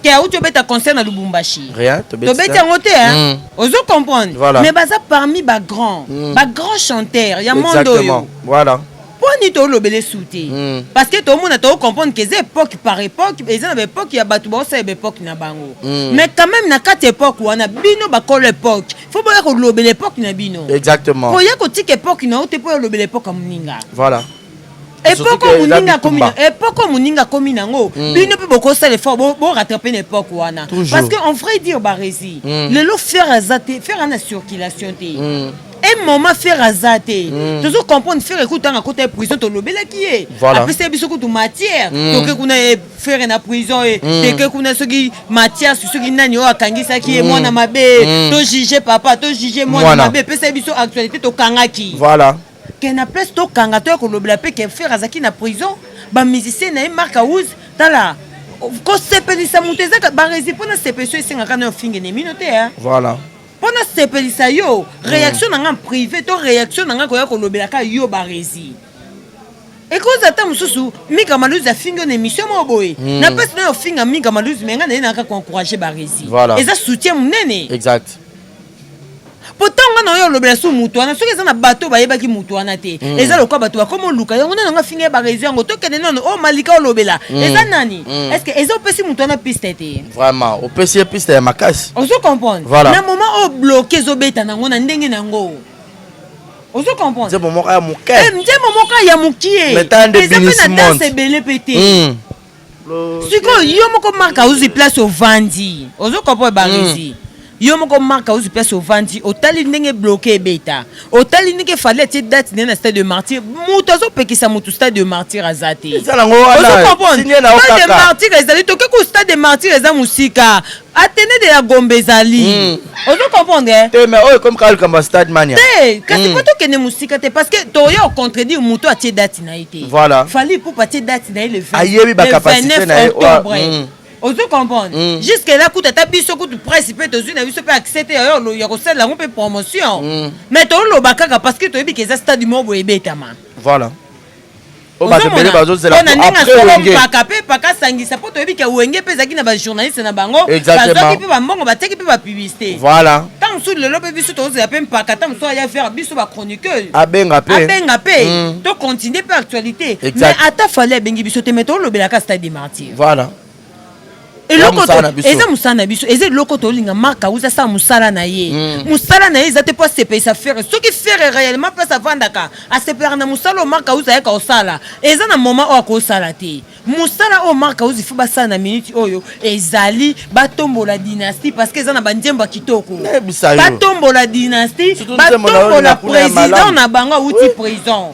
ke auti obeta concert na Lubumbashi? Rien, tobeti tobeti te. yango te hein? Ozo comprendre Voilà. mais baza parmi bagrand bagrand chanteur ya monde oyo. Exactement. Voilà. Mpo nini tolobele su te? Parce que tomona tocomprendre ke eza époque par époque eza na baépoque ya bato baosala baépoque na bango mais quand même na kati ya époque wana bino bakolo époque faut boya kolobela époque na bino. Exactement. Koya kotika époque na yo te mpo ya olobela époque ya moninga. Voilà. Époque Surtout oyo que eza moninga akomi bitumba. na époque oyo moninga akomi nango bino mpe bokosala effort borattrape na époque wana. Toujours. Parce que en vrai dire baresi lelo Ferre aza te Ferre aza na circulation te un moment Ferre aza te tozo comprendre Ferre ekutanga akota ye prison tolobelaki ye. Apesi ye biso kutu matière toke kuna ye Ferre na prison ye teke kuna soki Mathias soki nani oyo akangisaki ye mwana mabe tojuge papa tojuge mwana Mwana. mabe epesa ye biso actualité tokangaki ke na place tokanga toya kolobela mpe ke Ferre azalaki na prison bamusicien na ye Mark House tala kosepelisa moto eza baresi mpona sepelisa yo esengaka na yo fingene mino te hein? Voilà. Mpona sepelisa yo réaction na nga en privé to réaction na nga koya kolobelaka yo baresi. Ekoza ata mosusu Mika Maluzi afingi yo na émission moko boye. Na place nayo ofinga Mika Maluzi, mais nga naye naka ko encourager Barezi. Voilà. Eza soutien monene. Exact. Po ntango nga na oyo olobela su mutu wana, soki eza na bato bayebaki mutu wana te, eza lokola bato bakoma oluka yango nano nga finga ye Barezi yango tokende nano oyo Malika olobela. Eza nani? Est-ce que eza opesi mutu wana piste te? Vraiment, opesi ye piste ya makasi. Ozo comprendre? Voilà. Na moment oyo bloqué ezobeta nango na ndenge nango. Ozo comprendre? Nzembo moko ya moke. Eh, nzembo moko ya mokie. Mais tala nde Eza pe na Binis danse Monde. ebele pe te. Sikoyo yo moko Marc Auzi place ovandi. Ozo comprendre Barezi? Yo moko Marc Auzi place ovandi, otali ndenge bloqué ebeta. Otali ndenge Fally atie date naye na stade de martyr. Mutu azopekisa mutu stade de martyr aza te. Eza nango wana. Ozo comprendre? Signe na yo Stade de kaka. martyr ezali toke ku stade de martyr eza mosika. Athénée de la Gombe ezali. Ozo comprendre? Eh? Te, mais oyo ekomi kaka likambo ya stade mania. Te, kasi po tokende mosika te parce que toya contredire moto atie date na ye te. Voilà. Fally Ipupa atie date na ye le 20, Ayebi ba le capacité 29 na ye, octobre. wa. Ozo comprendre? Jusque là kutu ata biso kutu presse pe tozwi na biso pe accès te ya ya kosalela yango pe promotion. Mais toloba kaka parce que toyebi ke eza stade moko boye ebetama. Voilà. Oyo bato ebele bazozela Mpona ndenge après asolo Wenge. mpaka mpe mpaka asangisa mpo toyebi ke Wenge mpe ezalaki na bajournaliste na bango. Exactement. Bazwaki mpe bambongo, batiaki mpe bapublicité. Voilà. Ntango mosusu lelo mpe biso tozozela mpe mpaka ntango mosusu aya vers biso bachroniqueuse. Abenga mpe. Abenga mpe. Tocontinue mpe actualité. Exact. Mais ata Fally abengi biso te, mais tolobelaka stade des martyrs. Voilà. Eloko mosala na biso. Eza mosala na biso, eza eloko tolinga Marc Auzi asala mosala na ye. Mosala na ye eza te mpo asepelisa Ferre. Soki Ferre réellement place avandaka asepelaka na mosala oyo Marc Auzi ayaka kosala, eza na moment oyo akosala te mosala oyo Marc Auzi fo basala na minute oyo ezali batombola dynastie parce que eza na banzembo ya kitoko. Nayebisa yo. Batombola dynastie, Surtout nzembo na yo batombola na kuna ya président malamu. na bango awuti prison.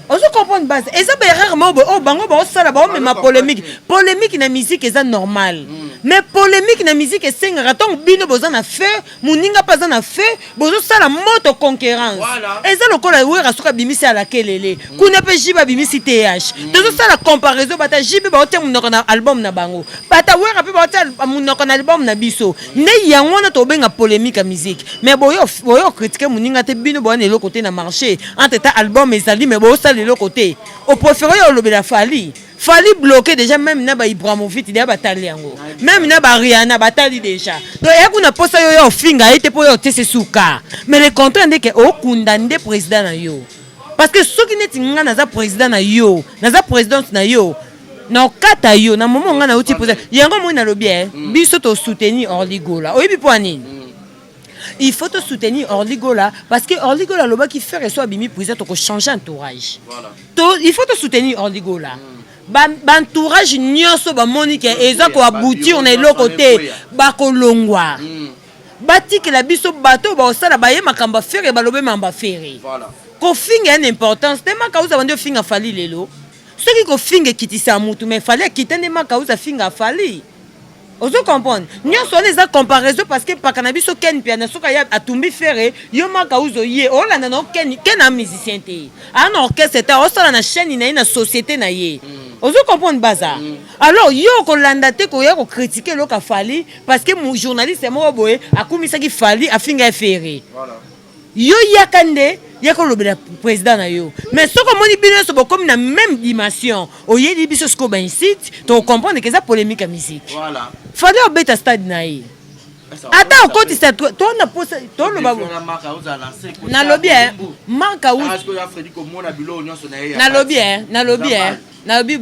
Ozo comprendre base eza ba erreur moko boye oyo bango baosala, baomema polémique. Polémique na musique eza normal, mais polémique na musique esengaka ntango bino boza na feu, moninga mpe aza na feu, bozosala moto concurrence. Eza lokola Wera soki abimisi alakelele kuna mpe JB abimisi TH, tozosala comparaison. Bata JB baotia monoko na album na bango, bata Wera mpe baotia monoko na album na biso. Nde yango wana tobenga polémique ya musique. Mais boyo boyo critique moninga te, bino boya na eloko te na marché. Entre ta album ezali, mais bosala eloko te. Opréféré oyo olobela Fally. Fally bloqué déjà, même na ba Ibrahimovic déjà batali yango, même na ba Rihanna batali déjà. Donc eya kuna posa yo ya ofinga ye te mpo yo otiese suka. Mais le contraire nde ke okunda nde président na yo, parce que soki neti nga naza président na yo, naza présidente na yo, na okata yo na momo nga nauti président yango. Moi nalobi e biso tosoutenir Orly Gola. Oyebi mpo ya nini il faut tosoutenir Orly Gola? Parce que Orly Gola alobaki Ferre so abimi prison, tokochange entourage. Il faut tosoutenir Orly Gola. Baentourage nyonso bamoni ke eza koaboutir na eloko te, bakolongwa, batikela biso bato oyo baosala baye makambo ya Ferre, balobe makambo ya Ferre. Kofinga ya na importance te. Makauza bandi ofinga Fally lelo, soki kofinga ekitisa mutu, mais Fally akita nde Makauza afinga Fally. Ozo comprendre? Nyonso wana eza comparaison parce que paka na biso Ken Piana soki aya atumbi Ferre, yo Makauza ye olanda na Ken. Ken a musicien te, aa na orchestre te, aosala na chaîne na ye, na société na ye. Ozo comprendre baza? Alors yo okolanda te koya kocritiquer eloko Fally parce que journaliste moko boye akumisaki Fally, afinga ye Ferre. Yo yaka nde yaka olobela président na yo. Mais soki omoni bino nyonso bokomi na même dimension, oyeli biso sikoyo baincite, tokocomprendre ke eza polémique ya musique. Fally obeta stade na ye, ata okotisa tona posa toloba. Nalobi e Marc House, nalobi e nalobi e nalobi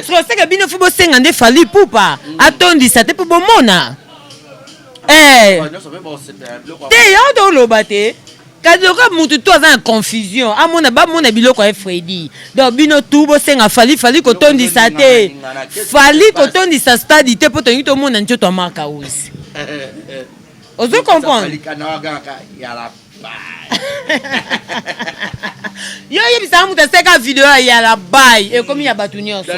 soko bino fo bosenga nde Fally Ipupa atondisa te mpo bomona. Eh. Te, yango toloba te. Kasi lokola mutu to aza na confusion, amona bamona biloko ya Fredi. Donc bino tu bosenga Fally, Fally kotondisa te, Fally kotondisa stade te, mpo tolingi tomona nzoto ya Marc House. Ozo comprendre? Yo oyebisaka moto aseka video ya yala bai ekomi ya bato nyonso.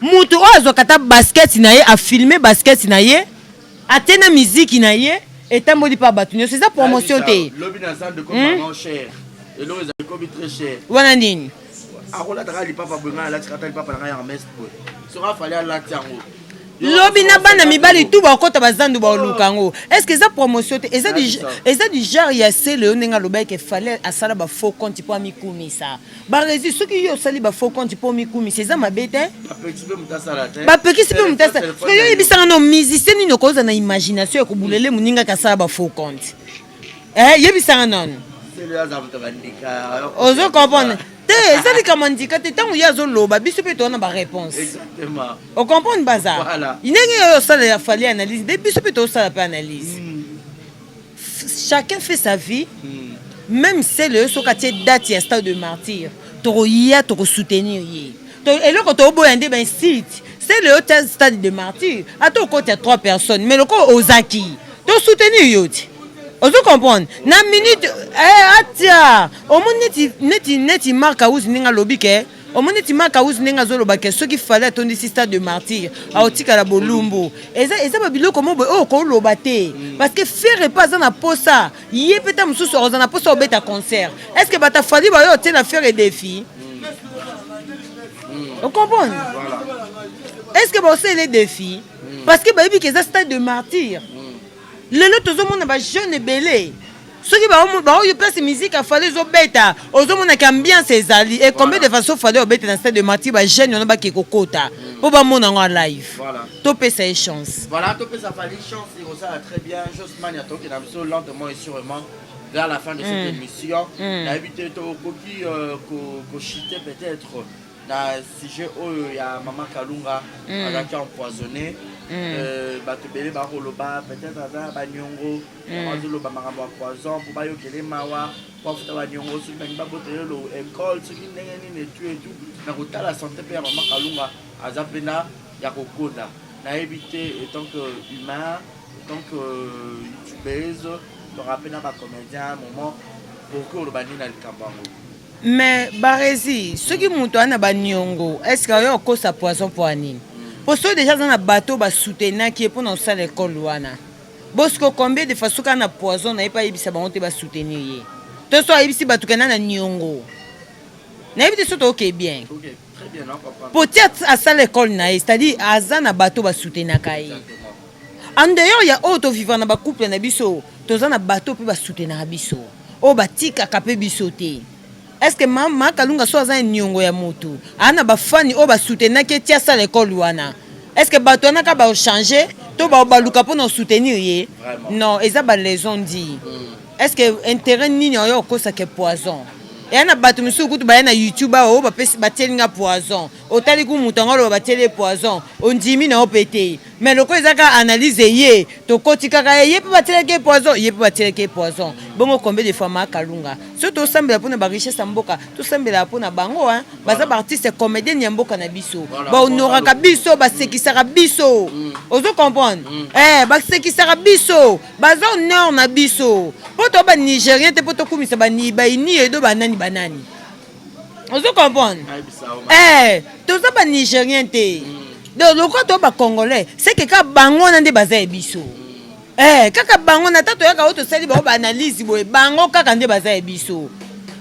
Moto oyo azwaka ata basket na ye, afilme basket na ye, atie na miziki na ye, etamboli mpa bato nyonso, eza promotion te. Lobi na zando ekomi cher, eloko ezali ekomi très cher. Wana nini? Akolataka lipapa boye, ngai alatika ata lipapa na ngai Hermès boye, soki afali alati yango. Lobi na bana mibali tout bakota bazandu baoluka yango. Est ce que eza promotion te? Eza du, eza du genre ya sele yo ndenge alobaki ke fallait asala ba faux compte mpo amikumisa. Ba resi soki yo osali ba faux compte mpo omikumisa eza mabe te? Bapekisi mpe moto asala. Soki yo oyebisanga no musicien nini okozala na imagination ya kobulele moninga ke asala ba faux compte? Eh, yebisanga nanu. Ozo comprendre? Te, eza likambo ya ndika te. Ntango ye azoloba, biso mpe toza na ba réponse. O comprendre baza? Ndenge yo osalela Fally analyse, nde biso mpe tozosala mpe analyse. Chacun fait sa vie. Même celle oyo soki atie date ya stade de martyr, tokoya tokosoutenir ye. Eloko toboya nde ba insulte. Celle oyo tia stade de martyr, ata okoti ya 3 personnes, mais lokola ozaki, to soutenir yo ti. Ozo comprendre? Na minute eh, atia omoni neti neti neti Marc House ndenge alobi ke omoni neti Marc House ndenge azoloba ke soki Fally atondisi stade de martyr aotikala bolumbu. Eza eza ba biloko mo boye oyo okoloba te parce que Ferre pe aza na posa ye pe ta mosusu akozala na posa obeta concert. Est-ce que bata Fally bayo otiela Ferre défi? O comprendre? Est-ce que baosala défi? Parce que bayebi ke eza stade de martyr. Lelo tozomona ba jeune ebele soki baoyo place musique ya Fally ezobeta ozomona ke ambiance ezali et combien de façon Fally obeta na stade de martyr ba jeune wana bake kokota mpo bamona yango live. Topesa ye chance. Voilà, topesa Fally chance ekosala très bien. Josman ya toke na biso lentement et sûrement vers la fin de cette émission. Nayebi te tokoki kochite peut-être na sujet oyo ya mama Kalunga azalaki empoisonné. Bato ebele bakoloba peut-être aza na baniongo, azoloba makambo ya poison mpo bayokele mawa mpo afuta baniongo, soki bangi babotele lo école, soki ndenge nini etu etu. Na kotala santé mpe ya mama Kalunga aza mpena ya kokonda. Nayebi te, etant que humain, etant que youtubeuse, toka mpe na bacomédien moment okoki koloba nini na likambo yango? Mais Barezi, soki moto aza na baniongo, est ce que oyo okosa poison mpo ya nini? Po soki deja aza na bato basoutenaki ye mpona kosala ekole wana, bosiko combien de fois soki aza na poison na ye mpe ayebisa bango te basoutenir ye, to so ayebisi bato kenda na niongo, nayebi te so tookee bien. Po ti asala ekole na ye, c'est-à-dire aza na bato basoutenaka ye. En dehors ya oyo tovivre na bacouple na biso, toza na bato mpe basoutenaka biso, oyo batikaka mpe biso te. Est ce que mama Kalunga so aza niongo ya motu, aza na bafani oyo basoutenaki ye ti asala ekole wana, est ce que bato wana kaka baochange to babaluka mpona osoutenir ye? Non, eza balaison di. Est ce que intérêt nini oyo okosaka poison? Eya na bato mosusu kutu baya na YouTube awa oyo bapesi batieli nga poison, otali ku moto yango aloba batieli ye poison, ondimi na yo mpe te. Mais lokola eza kaka analyse ye, tokoti kaka ye mpe batielaki ye poison, ye mpe batielaki ye poison. Bongo combien de fois ma Kalunga? Soki tosambela mpona ba richesse ya mboka, tosambelaka mpona bango, hein. Baza ba artiste comédienne ya mboka na biso, bahonoraka biso, basekisaka biso. Ozo comprendre? Eh, basekisaka biso, baza honneur na biso. Po to ba Nigérien te, po tokumisa ba ni ba ini edo banani banani. Ozo comprendre? Eh, toza ba Nigérien te. Donc lokola to ba Congolais, c'est que ka bango wana nde baza ya biso. Eh, kaka bango na tato yaka oyo tosali bango ba analyse boye, bango kaka nde baza ya biso.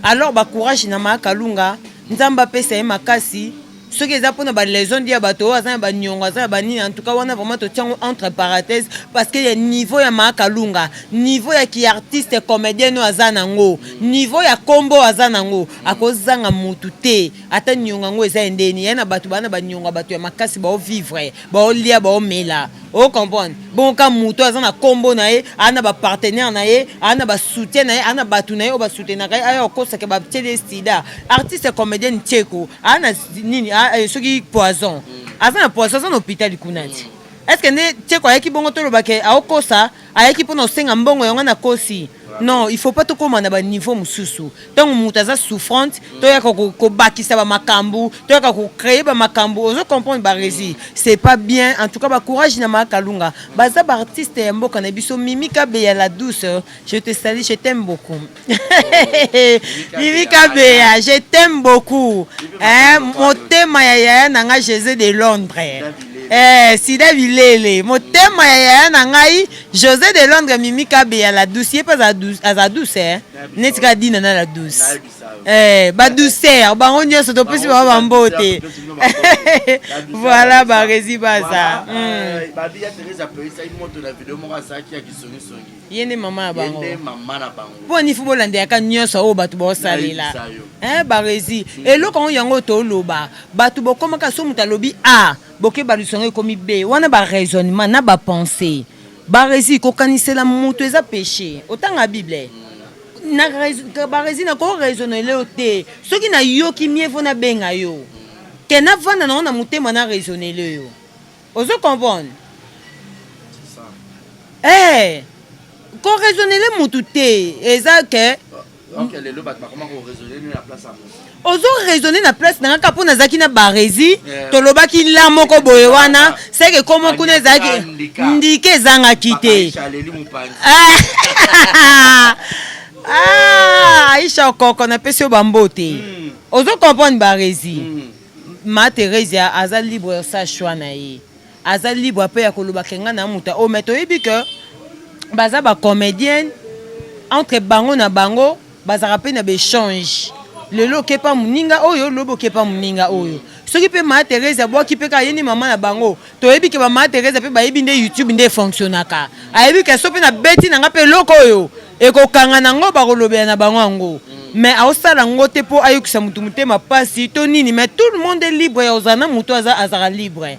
Alors ba courage na ma Kalunga, Nzambe apesa ye makasi. Soki eza mpona ba raison ya bato oyo aza na baniongo, aza na banini, en tout cas wana vraiment totia yango entre parenthèses, parce que ya niveau ya ma Kalunga, niveau ya ki artiste comédien oyo aza nango, niveau ya kombo aza nango, akozanga mutu te. Ata niongo yango eza endeni, ya na bato bana baniongo ya bato ya makasi bao vivre, bao lia, bao mela. O comprendre? Bongo ka mutu aza na kombo na ye, aza na ba partenaire na ye, aza na ba soutien na ye, aza na bato na ye oyo basoutenaka ye, aya okosaka ba tieli ye sida. Artiste comédienne Tcheko, aza na nini, soki poison. Aza na poison, aza na hôpital kuna ti. Est-ce que nde Tcheko ayaki bongo toloba ke aokosa, ayaki mpona kosenga mbongo yango na kosi? Non, il faut pas tokóma na ba niveau mosusu. Ntango moto aza souffrante, toyaka kobakisa ba makambo, toyaka kocréer ba makambo. Ozo comprendre Barezi? C'est pas bien. En tout cas, ba courage na ma Kalunga. Baza ba artiste ya mboka na biso. Mimi Kabeya la douce, je te salue, je t'aime beaucoup. Mimi Kabeya, je t'aime beaucoup. Eh, motema ya yaya na nga José de Londres. Eh, Sida Bilele, motema ya yaya na ngai José de Londres, Mimi Kabeya la douce, ye pe aza douce, aza douce, eh. Neti ka dina na la douce. Eh, ba douceur bango nyonso topesi bango bambote. Voilà barezi baza. Babi ya Therese apelisaki moto na video moko asalaki ya kisongisongi. Ye nde mama ya bango. Ye nde mama na bango. Mpo nini fo bolandelaka nyonso oyo bato baosalela? Eh, barezi eloko yango yango toloba bato bokomaka so moto alobi a boke balusu yango ekomi b wana ba raisonnement na ba pensée. Barezi kokanisela moto eza péché. Otanga Bible? Na barezi nako raisonnele yo te soki nayoki mieux vaut nabenga yo ke navanda nango na motema na raisonnele yo ozo comprendre eh ko raisonnele mutu te eza ke lelo bato bakoma ko raisonner na place ya moto ozo raisonner na place na nga kaka mpo nazalaki na barezi tolobaki la moko boye wana seke komo kuna ezalaki ndika ezangaki te. Ah, Aisha Okoko napesi yo bambote ozo comprendre barezi ma Theresia aza libre ya sa choix na ye aza libre mpe ya koloba ke nga na moto oyo mais toyebi ke baza ba comédienne entre bango na bango bazalaka mpe na baechange lelo okepa moninga oyo lobi okepa moninga oyo soki mpe maa Therese abwaki mpe kaka ye nde mama na bango toyebi ke bamaa Therese mpe bayebi nde YouTube nde efonctionnaka ayebi ke so mpe nabeti na nga mpe eloko oyo ekokanga nango bakolobela na bango yango mais aosala yango te mpo ayokisa motu motema mpasi to nini mais tout le monde est libre ya kozala na motu aza azalaka libre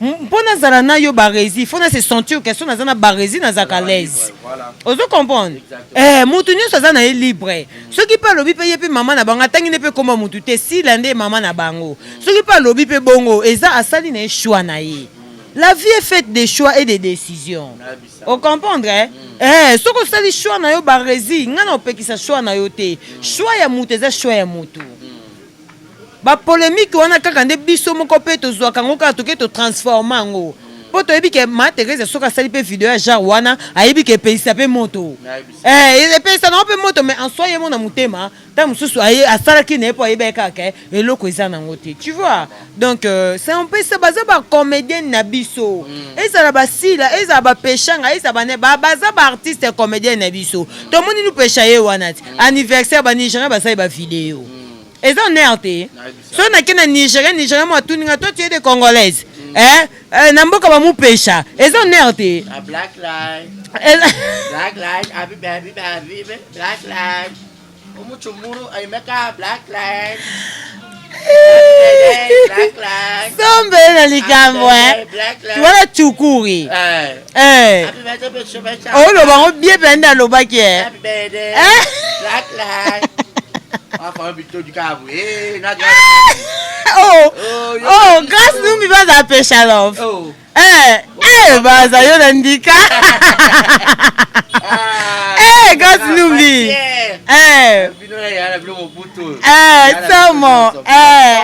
mpo nazala na yo barezi fo na se sentir ke so naza na barezi nazalaka à l'aise ozo comprendre eh, motu nyonso aza na ye libre soki mpe alobi mpe ye mpe mama na bango atangi nde mpe komba motu te sila nde mama na bango soki mpe alobi mpe bongo eza asali na ye choix na ye. La vie est faite de choix et de décisions. O comprendre eh? Eh, soki osali choix na yo barezi ngai na opekisa choix na yo te. Choix ya moto eza choix ya moto. Ba polemique wana kaka nde biso moko mpe tozwaka yango kaka toke totransforme yango mpo toyebi ke ma Therese soki asali mpe video ya genre wana ayebi ke epelisa mpe moto eh, epelisa nango mpe moto mais en soi ye mo na motema ntango mosusu aye asalaki na ye mpo ayebaki kaka ke eloko eza nango te tu vois. Donc c'est un peu ça baza ba comedienne na biso ezala ba sila ezala ba peshanga ezala ba ne ba baza ba artiste comedienne na biso tomoni nu pesha ye wana ti anniversaire ba nigérien basali ba video eza honneur te soki nake na nigérien nigérien mo atuni nga toi tu es de congolaise eh, eh, na mboka ba mupesha eza honneur te. Black life black life happy baby baby black life Sombe na likambo eh. Wana chukuri. Eh. Oloba ngo bien pe nde alobaki eh. Oh, oh, Grace Numbi baza pesha love. Eh, eh, baza yo na ndika. Eh, Grace Numbi. Eh. Eh, somo. Eh.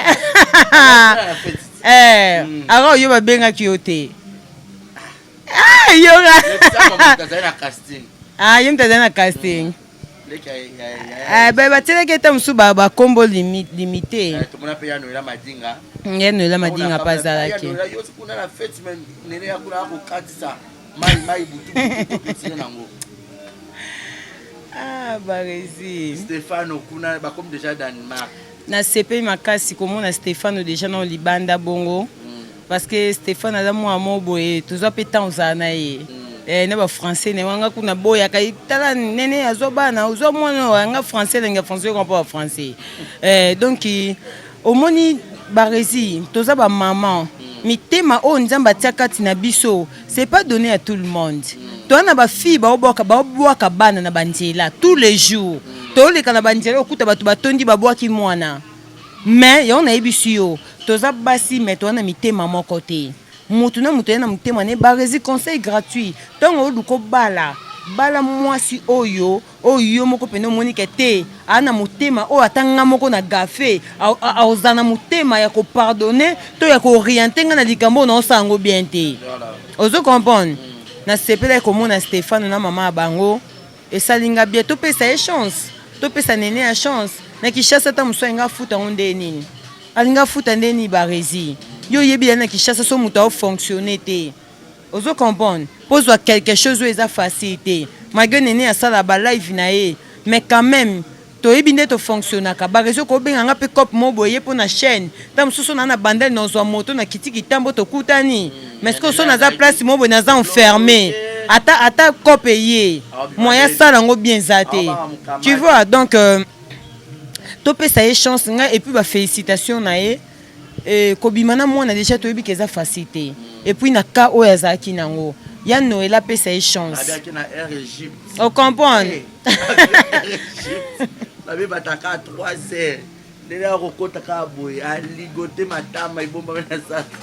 Eh, alors yo babengaki yo te. Ah, yo. Ah, yo moto azali na casting. Eh, ba batielaki ata mosusu bakombo limite. Eh, tomona mpe ya Noela Madinga. Ya Noela Madinga mpe azalaki. Kuna na fete nene ya kuna akokatisa mai mai butu butu nango. Ah, Barezi. Stefano kuna bakomi déjà Danemark. Nasepeli makasi komona Stefano deja nao libanda bongo parce que Stefano aza mwana moko boye tozwa mpe temps ozala na ye eh, na ba français na ye wanga kuna boyaka tala nene azwa bana ozwa mwana oyo anga français elengi ya français yoka mpo ba français eh, donc omoni barezi toza ba maman mitema oyo nzambe atia kati na biso c'est pas donné à tout le monde toza na ba fille baobwaka baobwaka bana na banzela tous les jours toleka na banzela okuta bato batondi babwaki mwana mais yango nayebisi yo toza basi mais toza na mitema moko te motu na moto aye na motema ne barezi conseil gratuit ntango oluka obala bala mwasi oyo oyo yo moko pene omoni ke te aa na motema oyo ata nga moko na gafe akozala na motema ya kopardonne to ya kooriente nga na likambo oyo naosala yango bien te ozo comprendre nasepelaki komona Stefano na mama ya bango esali nga bien topesa ye chance topesa nene ya chance na Kinshasa ata mosusu alinga afuta yango nde nini alinga afuta nde nini barezi yo oyebi ya na Kinshasa so moto aofonctionne te Ozo comprendre? Po ozwa quelque chose oyo eza facile te. Malgre Nene asala ba live na ye mais quand meme. Toyebi nde to fonctionnaka. Ba reseau kobenga nga pe cop mo boye po na chaîne. Ta mosusu na na bandel na ozwa moto na kiti kitambo tokutani. Mais ce que so naza place mo boye naza enfermé. Ata ata cop eye. Moyen sala ngo bien eza te. Tu vois donc euh, topesa ye chance ngai et puis ba félicitations na ye. Eh, kobima na mwana deja toyebi ke eza facile te. Et puis na cas oyo azalaki nango. Ya Noël apesa ye chance. O comprendre? Babe bataka 3 heures. Ndenge akokota kaka boye aligote matama ebombami na saka.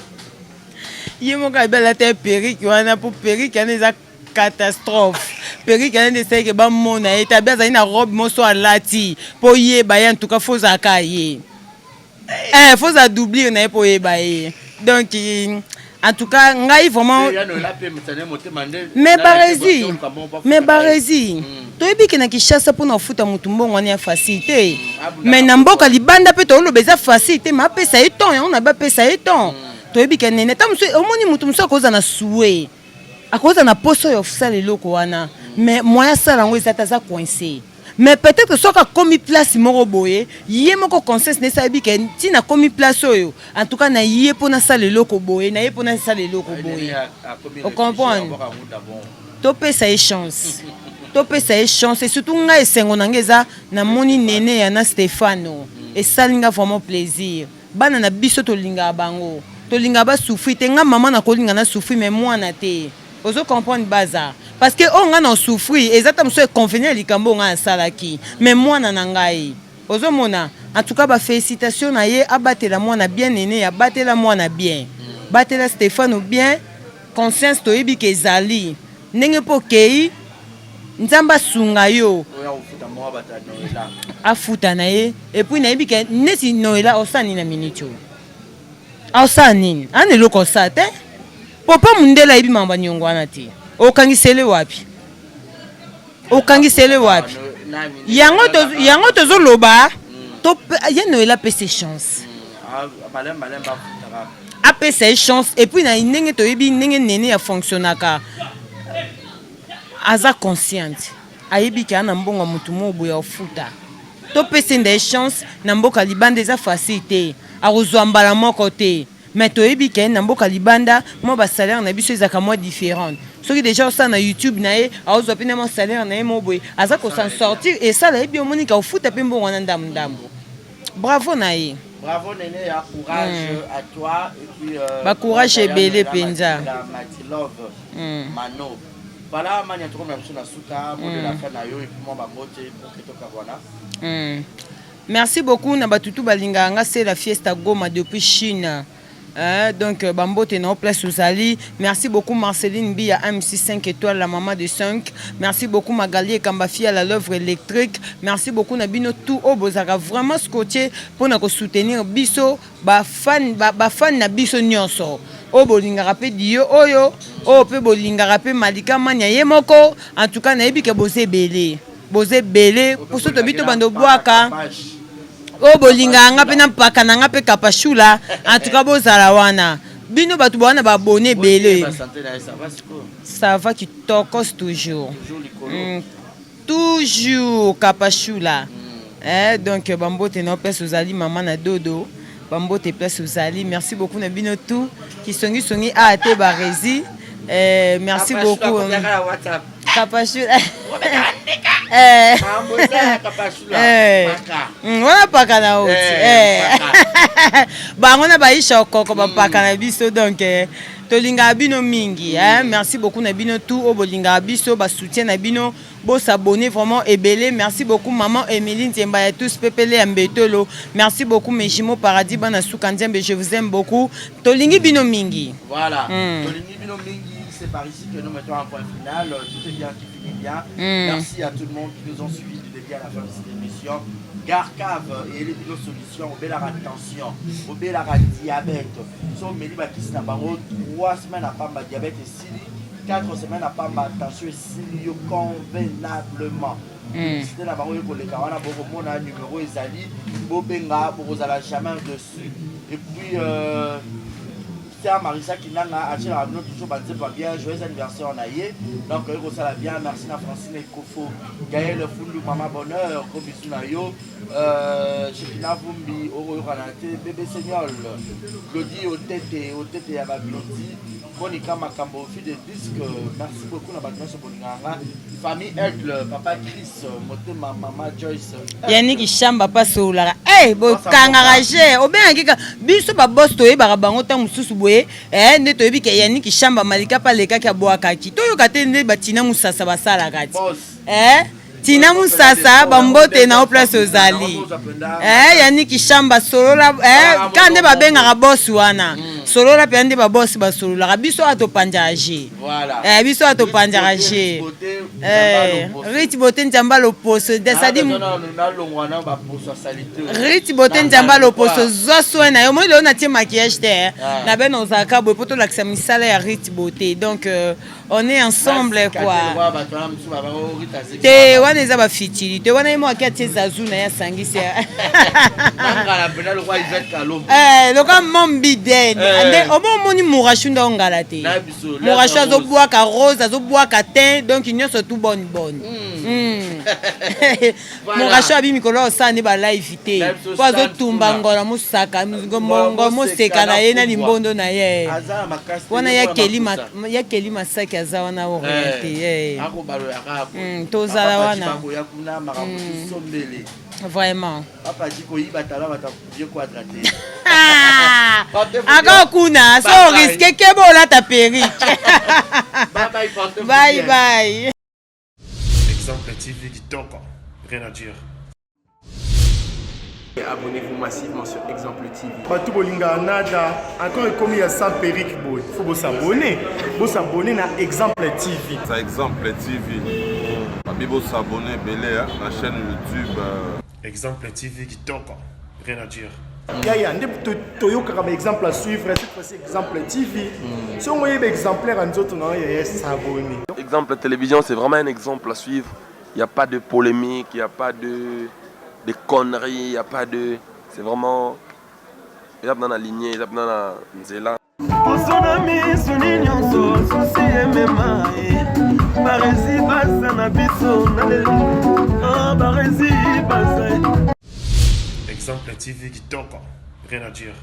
Ye moko ayebi alata ye perruque wana po perruque wana eza catastrophe. Perruque wana nde esalaki ke bamona ye te. Abi azali na robe moso alati po yeba ye en tout cas faut ozalaka ye. Eh, faut za doublir na ye po oyeba ye. Donc en tout cas ngai vraiment mais barezi mais barezi hmm. toyebi ke na kinshasa mpona kofuta motu mbongo wana ya facile te hmm. mais na mboka libanda mpe toloba eza facile te ma apesa ye ton yango na bapesa ye ton hmm. toyebi ke nene ta mosusu omoni motu mosusu akozala na sue akozala na poso ya kosala eloko wana mais moyen asala yango eza te aza coince Mais peut-etre soki akomi place moko boye ye moko conscience na ye esi ayebi ke ti nakomi place oyo en tout cas na ye po nasala eloko boye na ye po nasala eloko boye o comprendre topesa ye chance topesa ye chance et surtout ngai esengo na ngai eza namoni nene ya na Stefano esali nga vraiment plaisir bana na biso tolingaka bango tolingaka ba souffrir te nga maman nakolinga na souffrir mais mwana te Ozo comprendre baza parce que oyo ngai na souffrir eza ta mosusu inconvenient ya likambo oyo ngai nasalaki mais mwana na ngai ozo mona en tout cas ba felicitations na ye abatela mwana bien nene abatela mwana bien batela Stefano bien conscience toyebi ke ezali ndenge mpo okei nzambe asunga yo afuta na ye epuis nayebi ke neti noela osala nini na minute oyo Osala nini? Ana eloko osala te. Papa mundele ayebi makambo ya niongo wana te. Okangisele wapi? Okangisele wapi? Yango to yango tozo loba to ye Noël apesa chance. Apesa ye chance et puis na ndenge toyebi ndenge nene ya fonctionnaka aza consciente. Ayebi ke ana mbongo ya mutu moko boye afuta. To pesa ye ndaye chance na mboka libanda eza facile te akozua mbala moko te mais toyebi ke na mboka libanda mua ba salaire na biso ezalaka mua differente soki dejà osala na youtube na ye akozua pe na mua salaire na ye moko boye aza ko s'en sortir esala ye bien omoni ke akofuta pe mbongo wana ndambu ndambu bravo na ye. Bravo Nene ya courage mm. à toi et puis euh, ba courage ebele penza. Love mm. Mano. Voilà mania tokomi na biso na suka mot de la fin na yo et puis mwa bambote pour que tokabwana. Mm. Merci beaucoup na batutu balingaka nga c'est la fiesta Goma depuis Chine. Hein, donc euh, bambote na place ozali merci beaucoup Marceline Bia MC 5 étoiles la maman de 5 merci beaucoup Magalie Kambafia la l'œuvre électrique merci beaucoup na bino tout oyo bozalaka vraiment scotché pona ko soutenir biso Ba fan ba, ba fan na biso nionso oyo bolingaka pe duo oyo oyo pe bolingaka pe Malika Mania ye moko en tout cas nayebi ke boza ebele boza ebele poso tobi tobanda obwaka oyo bolingaka nga pe na mpaka na nga pe kapashula en tout cas bozala wana bino bato bawana ba abonne ebele ça va kitokos toujours mm. Toujours kapashula eh, donc ba mbote na yo place ozali maman na dodo ba mbote place ozali merci beaucoup na bino tout kisongi songi a te ba resi eh, merci beaucoup kapashula eh. eh. Mm, wana paka na oti eh. bango na baisha okoko bapaka na biso donc eh. Tolingaka bino mingi hein merci beaucoup na bino tout oyo bolingaka biso ba soutien na bino bo s'abonner vraiment ebele merci beaucoup maman Emilie Nzemba ya tous pepele ya mbetolo merci beaucoup mes jumeaux paradis bana suka Nzembe je vous aime beaucoup tolingi bino mingi voilà mm. tolingi bino mingi c'est par ici que nous mettons un point final tout est bien qui finit bien mm. merci à tout le monde qui nous ont suivis du début à la fin de cette émission Garcave et les solution obelaka tension obelaka diabète Soki omeli ba kisi na bango 3 semaines ya pamba diabète esili, 4 semaines ya pamba tension esili yo convenablement. Publicité na bango ekoleka wana bokomona numero ezali bobenga bokozala jamais dessus. Et puis euh, Christian Marisa Kinanga atielaka bino toujours banzembo ya bien. Joyeux anniversaire na ye. Donc oyo kosala bien. Merci na Francine Ekofo, Gaël Fundu, Mama Bonheur, gros bisous na yo. Shekina Vumbi, okoyokana te, Bébé Seignol, Claudie Otete, Otete ya ba Glody, Monica Makambo, fille de disque. Merci beaucoup na bato nyonso bolingaka nga. Famille Aigle, Papa Chris, Motema, Mama Joyce. Yannick Shamba pa sololaka eh bokangaka je obengaki ka biso ba boss toyebaka bango ntango mosusu boye eh nde toyebi ke Yannick Shamba Malika pa alekaki abwakaki toyoka te nde batina musasa basalaka ti eh Tina Musasa bambote na yo place ozali eh Yannick Shamba solola eh ka nde babengaka boss wana solola mpenza nde baboss basololaka biso awa topanzaka je eh biso awa topanzaka je eh Rit Beauté Nzamba loposo c'est-à-dire Rit Beauté Nzamba loposo zwa soin na yo moi lelo natie maquillage te eh. Na bene ozalaka boye mpo tolakisa misala ya Rit Beauté donc on est ensemble quoi te wana eza bafutilité wana ye moko ake atie zazu na ye asangisi loka mombiden nde obo omoni murashu nde ongala te murashu azobwaka rose azobwaka tin donc nyonso tout bonne bonne Murashu abi mikolo osala nde ba live te po azotumba ngola mosaka ngo moseka na ye na limbondo na ye wana ya keli masaki aza wana oriente tozala wana vraiment aka kuna so oriske keba olata perike bye bye. Exemple TV kitoko, rien à dire. Abonnez-vous massivement sur Exemple TV. Bato bolingaka nada encore ekomi ya sans perruque boye faut bosabone bosabone na Exemple TV. Ça Exemple TV. Babi bosabone ebele na chaîne YouTube. Exemple TV kitoko, rien à dire. Yaya nde toyokaka ba exemple à suivre cette fois-ci Exemple TV. Soki oyeba exemplaire ya nzoto na yo yaya s'abonner. Exemple télévision c'est vraiment un exemple à suivre. Il n'y a pas de polémique, il n'y a pas de, de conneries, il n'y a pas de. C'est vraiment. Eza na lignée, eza na nzela. Poso na miso ni nyonso susi emema ye barezi baza na biso na lelo ah, barezi baza Exemple TV kitoko, rien à dire.